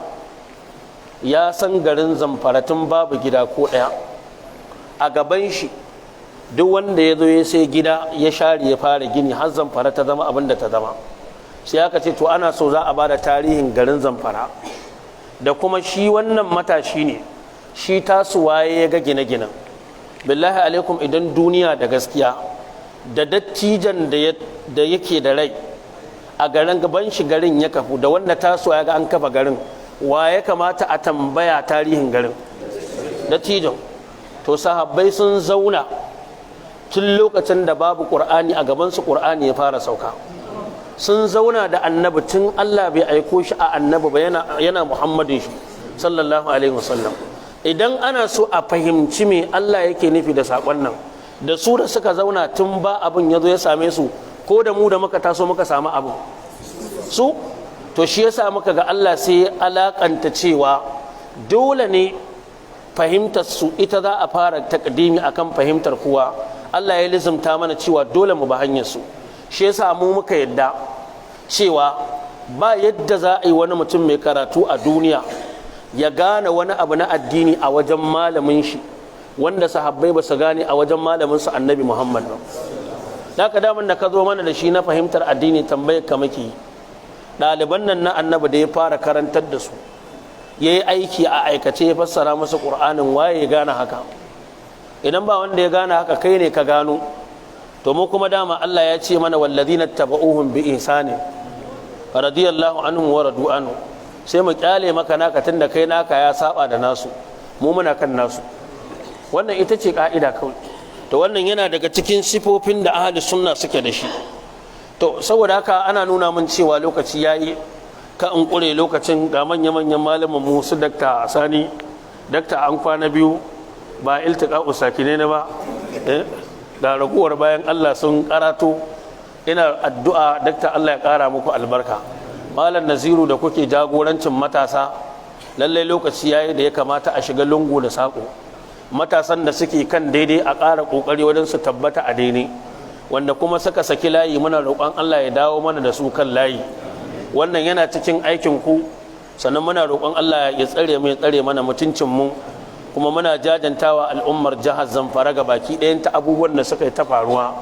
ya san garin Zamfara tun babu gida ko ɗaya. A gaban shi duk wanda ya zo ya sai gida, ya share, ya fara gini, har Zamfara ta zama abin da ta zama. Sai aka ce to ana so za a ba da tarihin garin Zamfara, da kuma shi wannan matashi ne, shi tasowa ya ga gine-ginen. بالله عليكم, idan duniya da gaskiya, da dattijan da yake da rai a garin, gaban shi garin ya kafu, da wanda tasowa ya ga an kafa garin, wa ya kamata a tambaya tarihin garin? Dattijan. To sahabbai sun zauna tun lokacin da babu ƙur'ani, a gabansu ƙur'ani ya fara sauka. Sun zauna da Annabi tun Allah bai aiko shi a Annabi ba, yana Muhammadin shi صلى الله عليه وسلم. Idan ana so a fahimci me Allah yake nufi da saƙon nan, da su da suka zauna tun ba abin ya zo ya same su, ko da mu da muka taso muka samu abin su? To shi yasa muka ga Allah sai ya alakanta cewa dole ne fahimtar su ita za a fara takdimi akan fahimtar kowa. Allah ya lizumta mana cewa dole mu ba hanyar su. Shi yasa mu muka yadda cewa ba yadda za a yi wani mutum mai karatu a duniya ya gane wani abu na addini a wajen malamin shi wanda sahabbai ba su gane a wajen malamin su Annabi Muhammad ba. Haka daman da ka zo mana da shi na fahimtar addini, tambayar ka muke: ɗaliban nan na Annabi da ya fara karantar da su, ya yi aiki a aikace, ya fassara masa ƙur'anin, waye ya gane haka? Idan ba wanda ya gane haka, kai ne ka gano. To mu kuma dama Allah ya ce mana والذين اتبعوهم بإحسان رضي الله عنهم ورضوا عنه. Sai mu kyale maka naka, tunda kai naka ya saba da nasu, mu muna kan nasu. Wannan ita ce ka'ida kawai. To wannan yana daga cikin sifofin da ahli sunna suke da shi. To saboda haka ana nuna min cewa lokaci yayi. Ka in kure lokacin, ga manya-manyan malaman mu su Dakta Sani. Dakta, an kwana biyu ba التقاء الساكنين ba. Da raguwar bayan Allah sun karato. Ina addu'a, Dakta, Allah ya kara muku albarka. Malam Naziru da kuke jagorancin matasa, lallai lokaci yayi da ya kamata a shiga lungu da saƙo. Matasan da suke kan daidai, a ƙara ƙoƙari wajen su tabbata a daidai. Wanda kuma suka saki layi, muna roƙon Allah ya dawo mana da su kan layi. Wannan yana cikin aikin ku. Sannan muna roƙon Allah ya tsare mu, ya tsare mana mutuncin mu. Kuma muna jajantawa al'ummar jihar Zamfara ga baki ɗayan ta abubuwan da suka yi ta faruwa.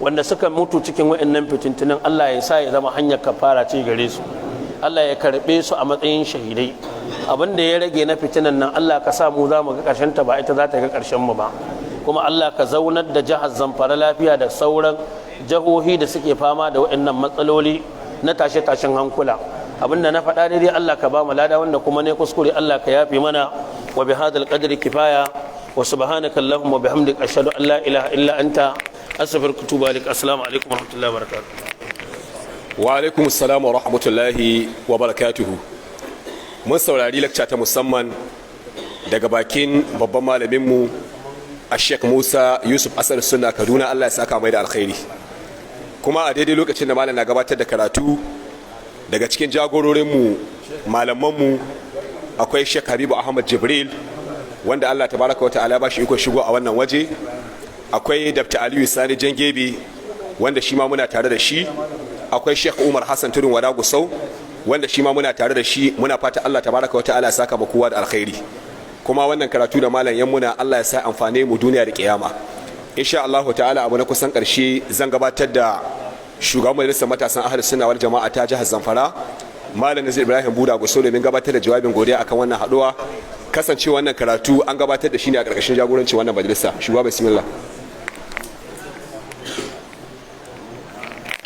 Wanda suka mutu cikin wa'annan fitintunin, Allah ya sa ya zama hanyar kafara ce gare su, Allah ya karɓe su a matsayin shahidai. Abin da ya rage na fitinan nan, Allah ka sa mu za mu ga ƙarshen ta, ba ita za ta ga ƙarshen mu ba. Kuma Allah ka zaunar da jihar Zamfara lafiya da sauran jihohi da suke fama da waɗannan matsaloli na tashe-tashen hankula. Abin da na faɗa daidai, Allah ka ba mu lada. Wanda kuma ne kuskure, Allah ka yafe mana. Wa bi hadal qadri kifaya. Wa subhanaka allahumma bihamdika, ashhadu an la ilaha illa anta, astaghfiruka wa atubu ilaik. Assalamu alaikum wa rahmatullahi wa barakatuh. Wa alaikum assalam wa rahmatullahi wa barakatuhu. Mun saurari lakca ta musamman daga bakin babban malaminmu a Sheikh Musa Yusuf Asadu Sunna Kaduna. Allah ya saka mai da alkhairi. Kuma a daidai lokacin da malam na gabatar da karatu, daga cikin jagororinmu, malamanmu, akwai Sheikh Habibu Ahmad Jibril, wanda Allah tabaraka wa ta'ala ba shi iko shigo a wannan waje. Akwai Dr. Aliyu Sani Jangebe, wanda shi ma muna tare da shi. Akwai Sheikh Umar Hassan Tudun Wada Gusau, wanda shi ma muna tare da shi. Muna fata Allah tabaraka wa ta'ala ya saka mu kowa da alkhairi. Kuma wannan karatu da malam yan muna, Allah ya sa amfane mu duniya da kiyama, insha Allah ta'ala. Abu na kusan karshe, zan gabatar da shugaban Majalisar Matasan Ahlus Sunna wal Jama'a ta jihar Zamfara, Malam Nazir Ibrahim Buda Gusau, domin gabatar da jawabin godiya akan wannan haduwa, kasance wannan karatu an gabatar da shi ne a ƙarƙashin jagorancin wannan majalisa. Shugaba, bismillah.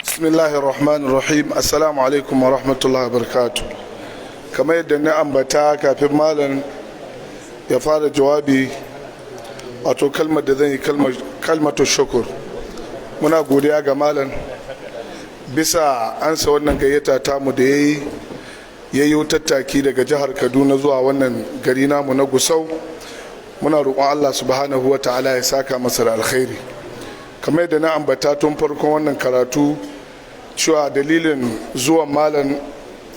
Bismillahir Rahmanir Rahim. Assalamu alaikum wa rahmatullahi wa barakatuh. Kamar yadda na ambata kafin malam ya fara jawabi, wato kalmar da zan yi, kalmatu shukur. Muna godiya ga malam bisa ansa wannan gayyata tamu da ya yi tattaki daga jihar Kaduna zuwa wannan gari namu na Gusau. Muna roƙon Allah subhanahu wa ta'ala ya saka masa da alkhairi. Kamar yadda na ambata tun farkon wannan karatu cewa dalilin zuwan malam,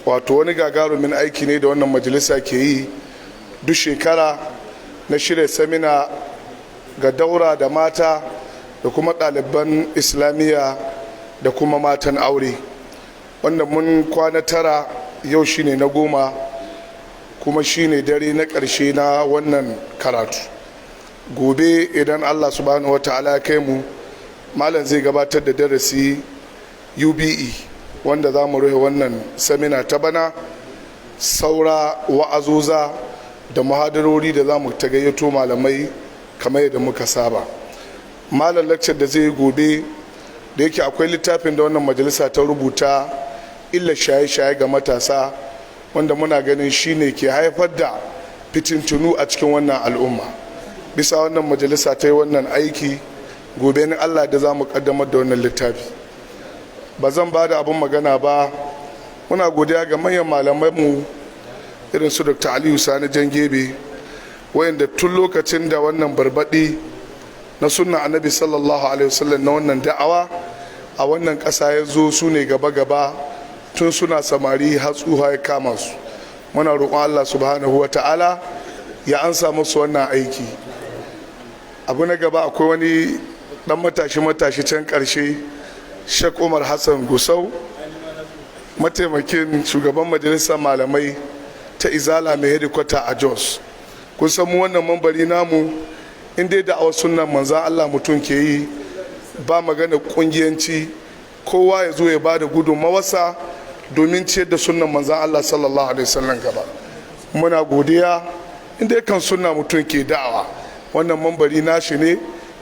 wato wani gagarumin aiki ne da wannan majalisa ke yi duk shekara na shirya seminar ga daura da mata da kuma ɗaliban Islamiyya da kuma matan aure, wanda mun kwana 9, yau shine na 10, kuma shine dare na ƙarshe na wannan karatu. Gobe idan Allah subhanahu wa ta'ala ya kai mu, malam zai gabatar da darasi UBE, wanda za mu rufe wannan seminar ta bana. Saura wa'azoza da muhadarori da za mu ta gayyato malamai kamar yadda muka saba. Malam, lecture da zai yi gobe, da yake akwai littafin da wannan majalisa ta rubuta, Illa Shaye-shaye ga Matasa, wanda muna ganin shine ke haifar da fitintunu a cikin wannan al'umma, bisa wannan majalisa ta yi wannan aiki. Gobe ni Allah da za mu kaddamar da wannan littafi. Ba zan ba da abin magana ba. Muna godiya ga manyan malamanmu irin su Dr. Aliyu Sani Jangebe, wayanda tun lokacin da wannan barbaɗi na sunna Annabi sallallahu alaihi wasallam na wannan da'awa a wannan ƙasa ya zo, su ne gaba-gaba tun suna samari har tsuha ya kama su. Muna roƙon Allah subhanahu wa ta'ala ya ansa musu wannan aiki. Abu na gaba, akwai wani dan matashi matashi can ƙarshe, Sheikh Umar Hassan Gusau, mataimakin shugaban Majalisar Malamai ta Izala mai hedikwata a Jos. Kun san mu wannan mambari namu, in dai da awa sunan manzan Allah mutum ke yi, ba magana kungiyanci. Kowa ya zo ya ba da gudunmawarsa domin ciyar da sunan manzan Allah sallallahu alaihi wasallam gaba. Muna godiya. In dai kan sunna mutum ke da'awa, wannan mambari nashi ne.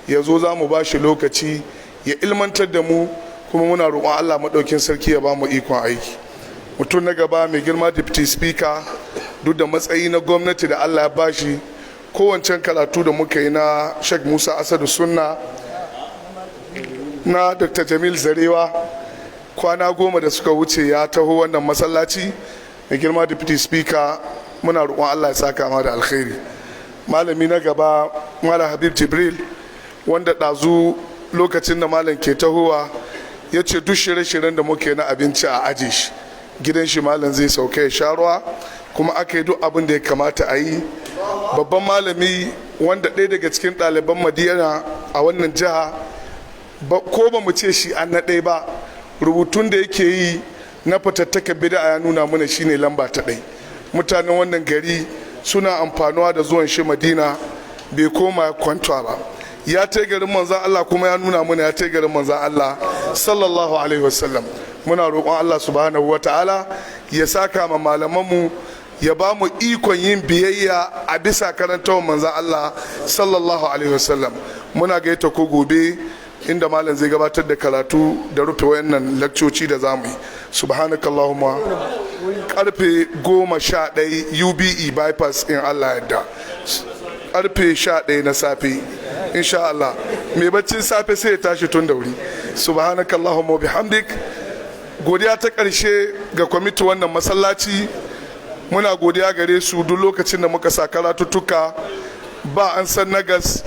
Ya zo, za mu ba shi lokaci ya ilmantar da mu. Kuma muna roƙon Allah maɗaukin sarki ya ba mu ikon aiki. Mutum na gaba, mai girma Deputy Speaker, duk da matsayi na gwamnati da Allah ya bashi, kowancan karatu da muka yi na Sheikh Musa Asadu Sunna, na Dr. Jamil Zarewa, kwana 10 da suka wuce ya taho wannan masallaci. Mai girma Deputy Speaker, muna roƙon Allah ya saka ma da alkhairi. Malami na gaba, Malam Habib Jibril, wanda ɗazu Lokacin da malam ke tahowa, ya ce duk shirye-shiryen da muke na abinci a aje shi gidan shi, malam zai sauka ya sha ruwa. Kuma aka yi duk abin da ya kamata a yi. Babban malami wanda ɗaya daga cikin ɗaliban Madina a wannan jiha, ko ba mu ce shi an na ɗaya ba, rubutun da yake yi na fatattaka bid'a ya nuna mana shine lamba ta ɗai. Mutanen wannan gari suna amfanuwa da zuwan shi Madina. Bai koma kwanta ba, ya tai garin manzan Allah, kuma ya nuna mana ya tai garin manzan Allah sallallahu alaihi wasallam. Muna roƙon Allah subhanahu wata'ala ya saka ma malamanmu, ya ba mu ikon yin biyayya a bisa karantawar manzan Allah sallallahu alaihi wasallam. Muna gayyata ko gobe inda malam zai gabatar da karatu da rufe wayannan lakcoci da zamu yi. Subhanakallahumma. Karfe 11, UBE bypass, in Allah yadda, karfe 11 na safe insha Allah. Mai baccin safe sai ya tashi tun da wuri. Subhanakallahumma bihamdik. Godiya ta ƙarshe ga kwamiti wannan masallaci. Muna godiya gare su. Duk lokacin da muka sa karatuttuka, ba an san na gas,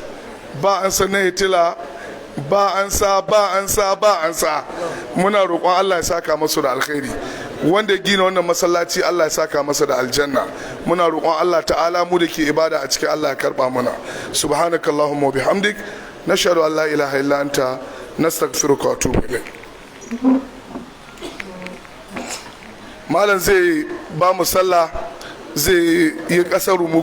ba an san na hitila, ba an sa, ba an sa, ba an sa. Muna roƙon Allah ya saka masu da alkhairi. Wanda ya gina wannan masallaci, Allah ya saka masa da aljanna. Muna roƙon Allah ta'ala, mu da ke ibada a cikin, Allah ya karba mana. Subhanakallahumma wa bihamdik, nashhadu an la ilaha illa anta, nastaghfiruka wa atubu ilayk. Malam zai ba mu sallah, zai yi kasar mu.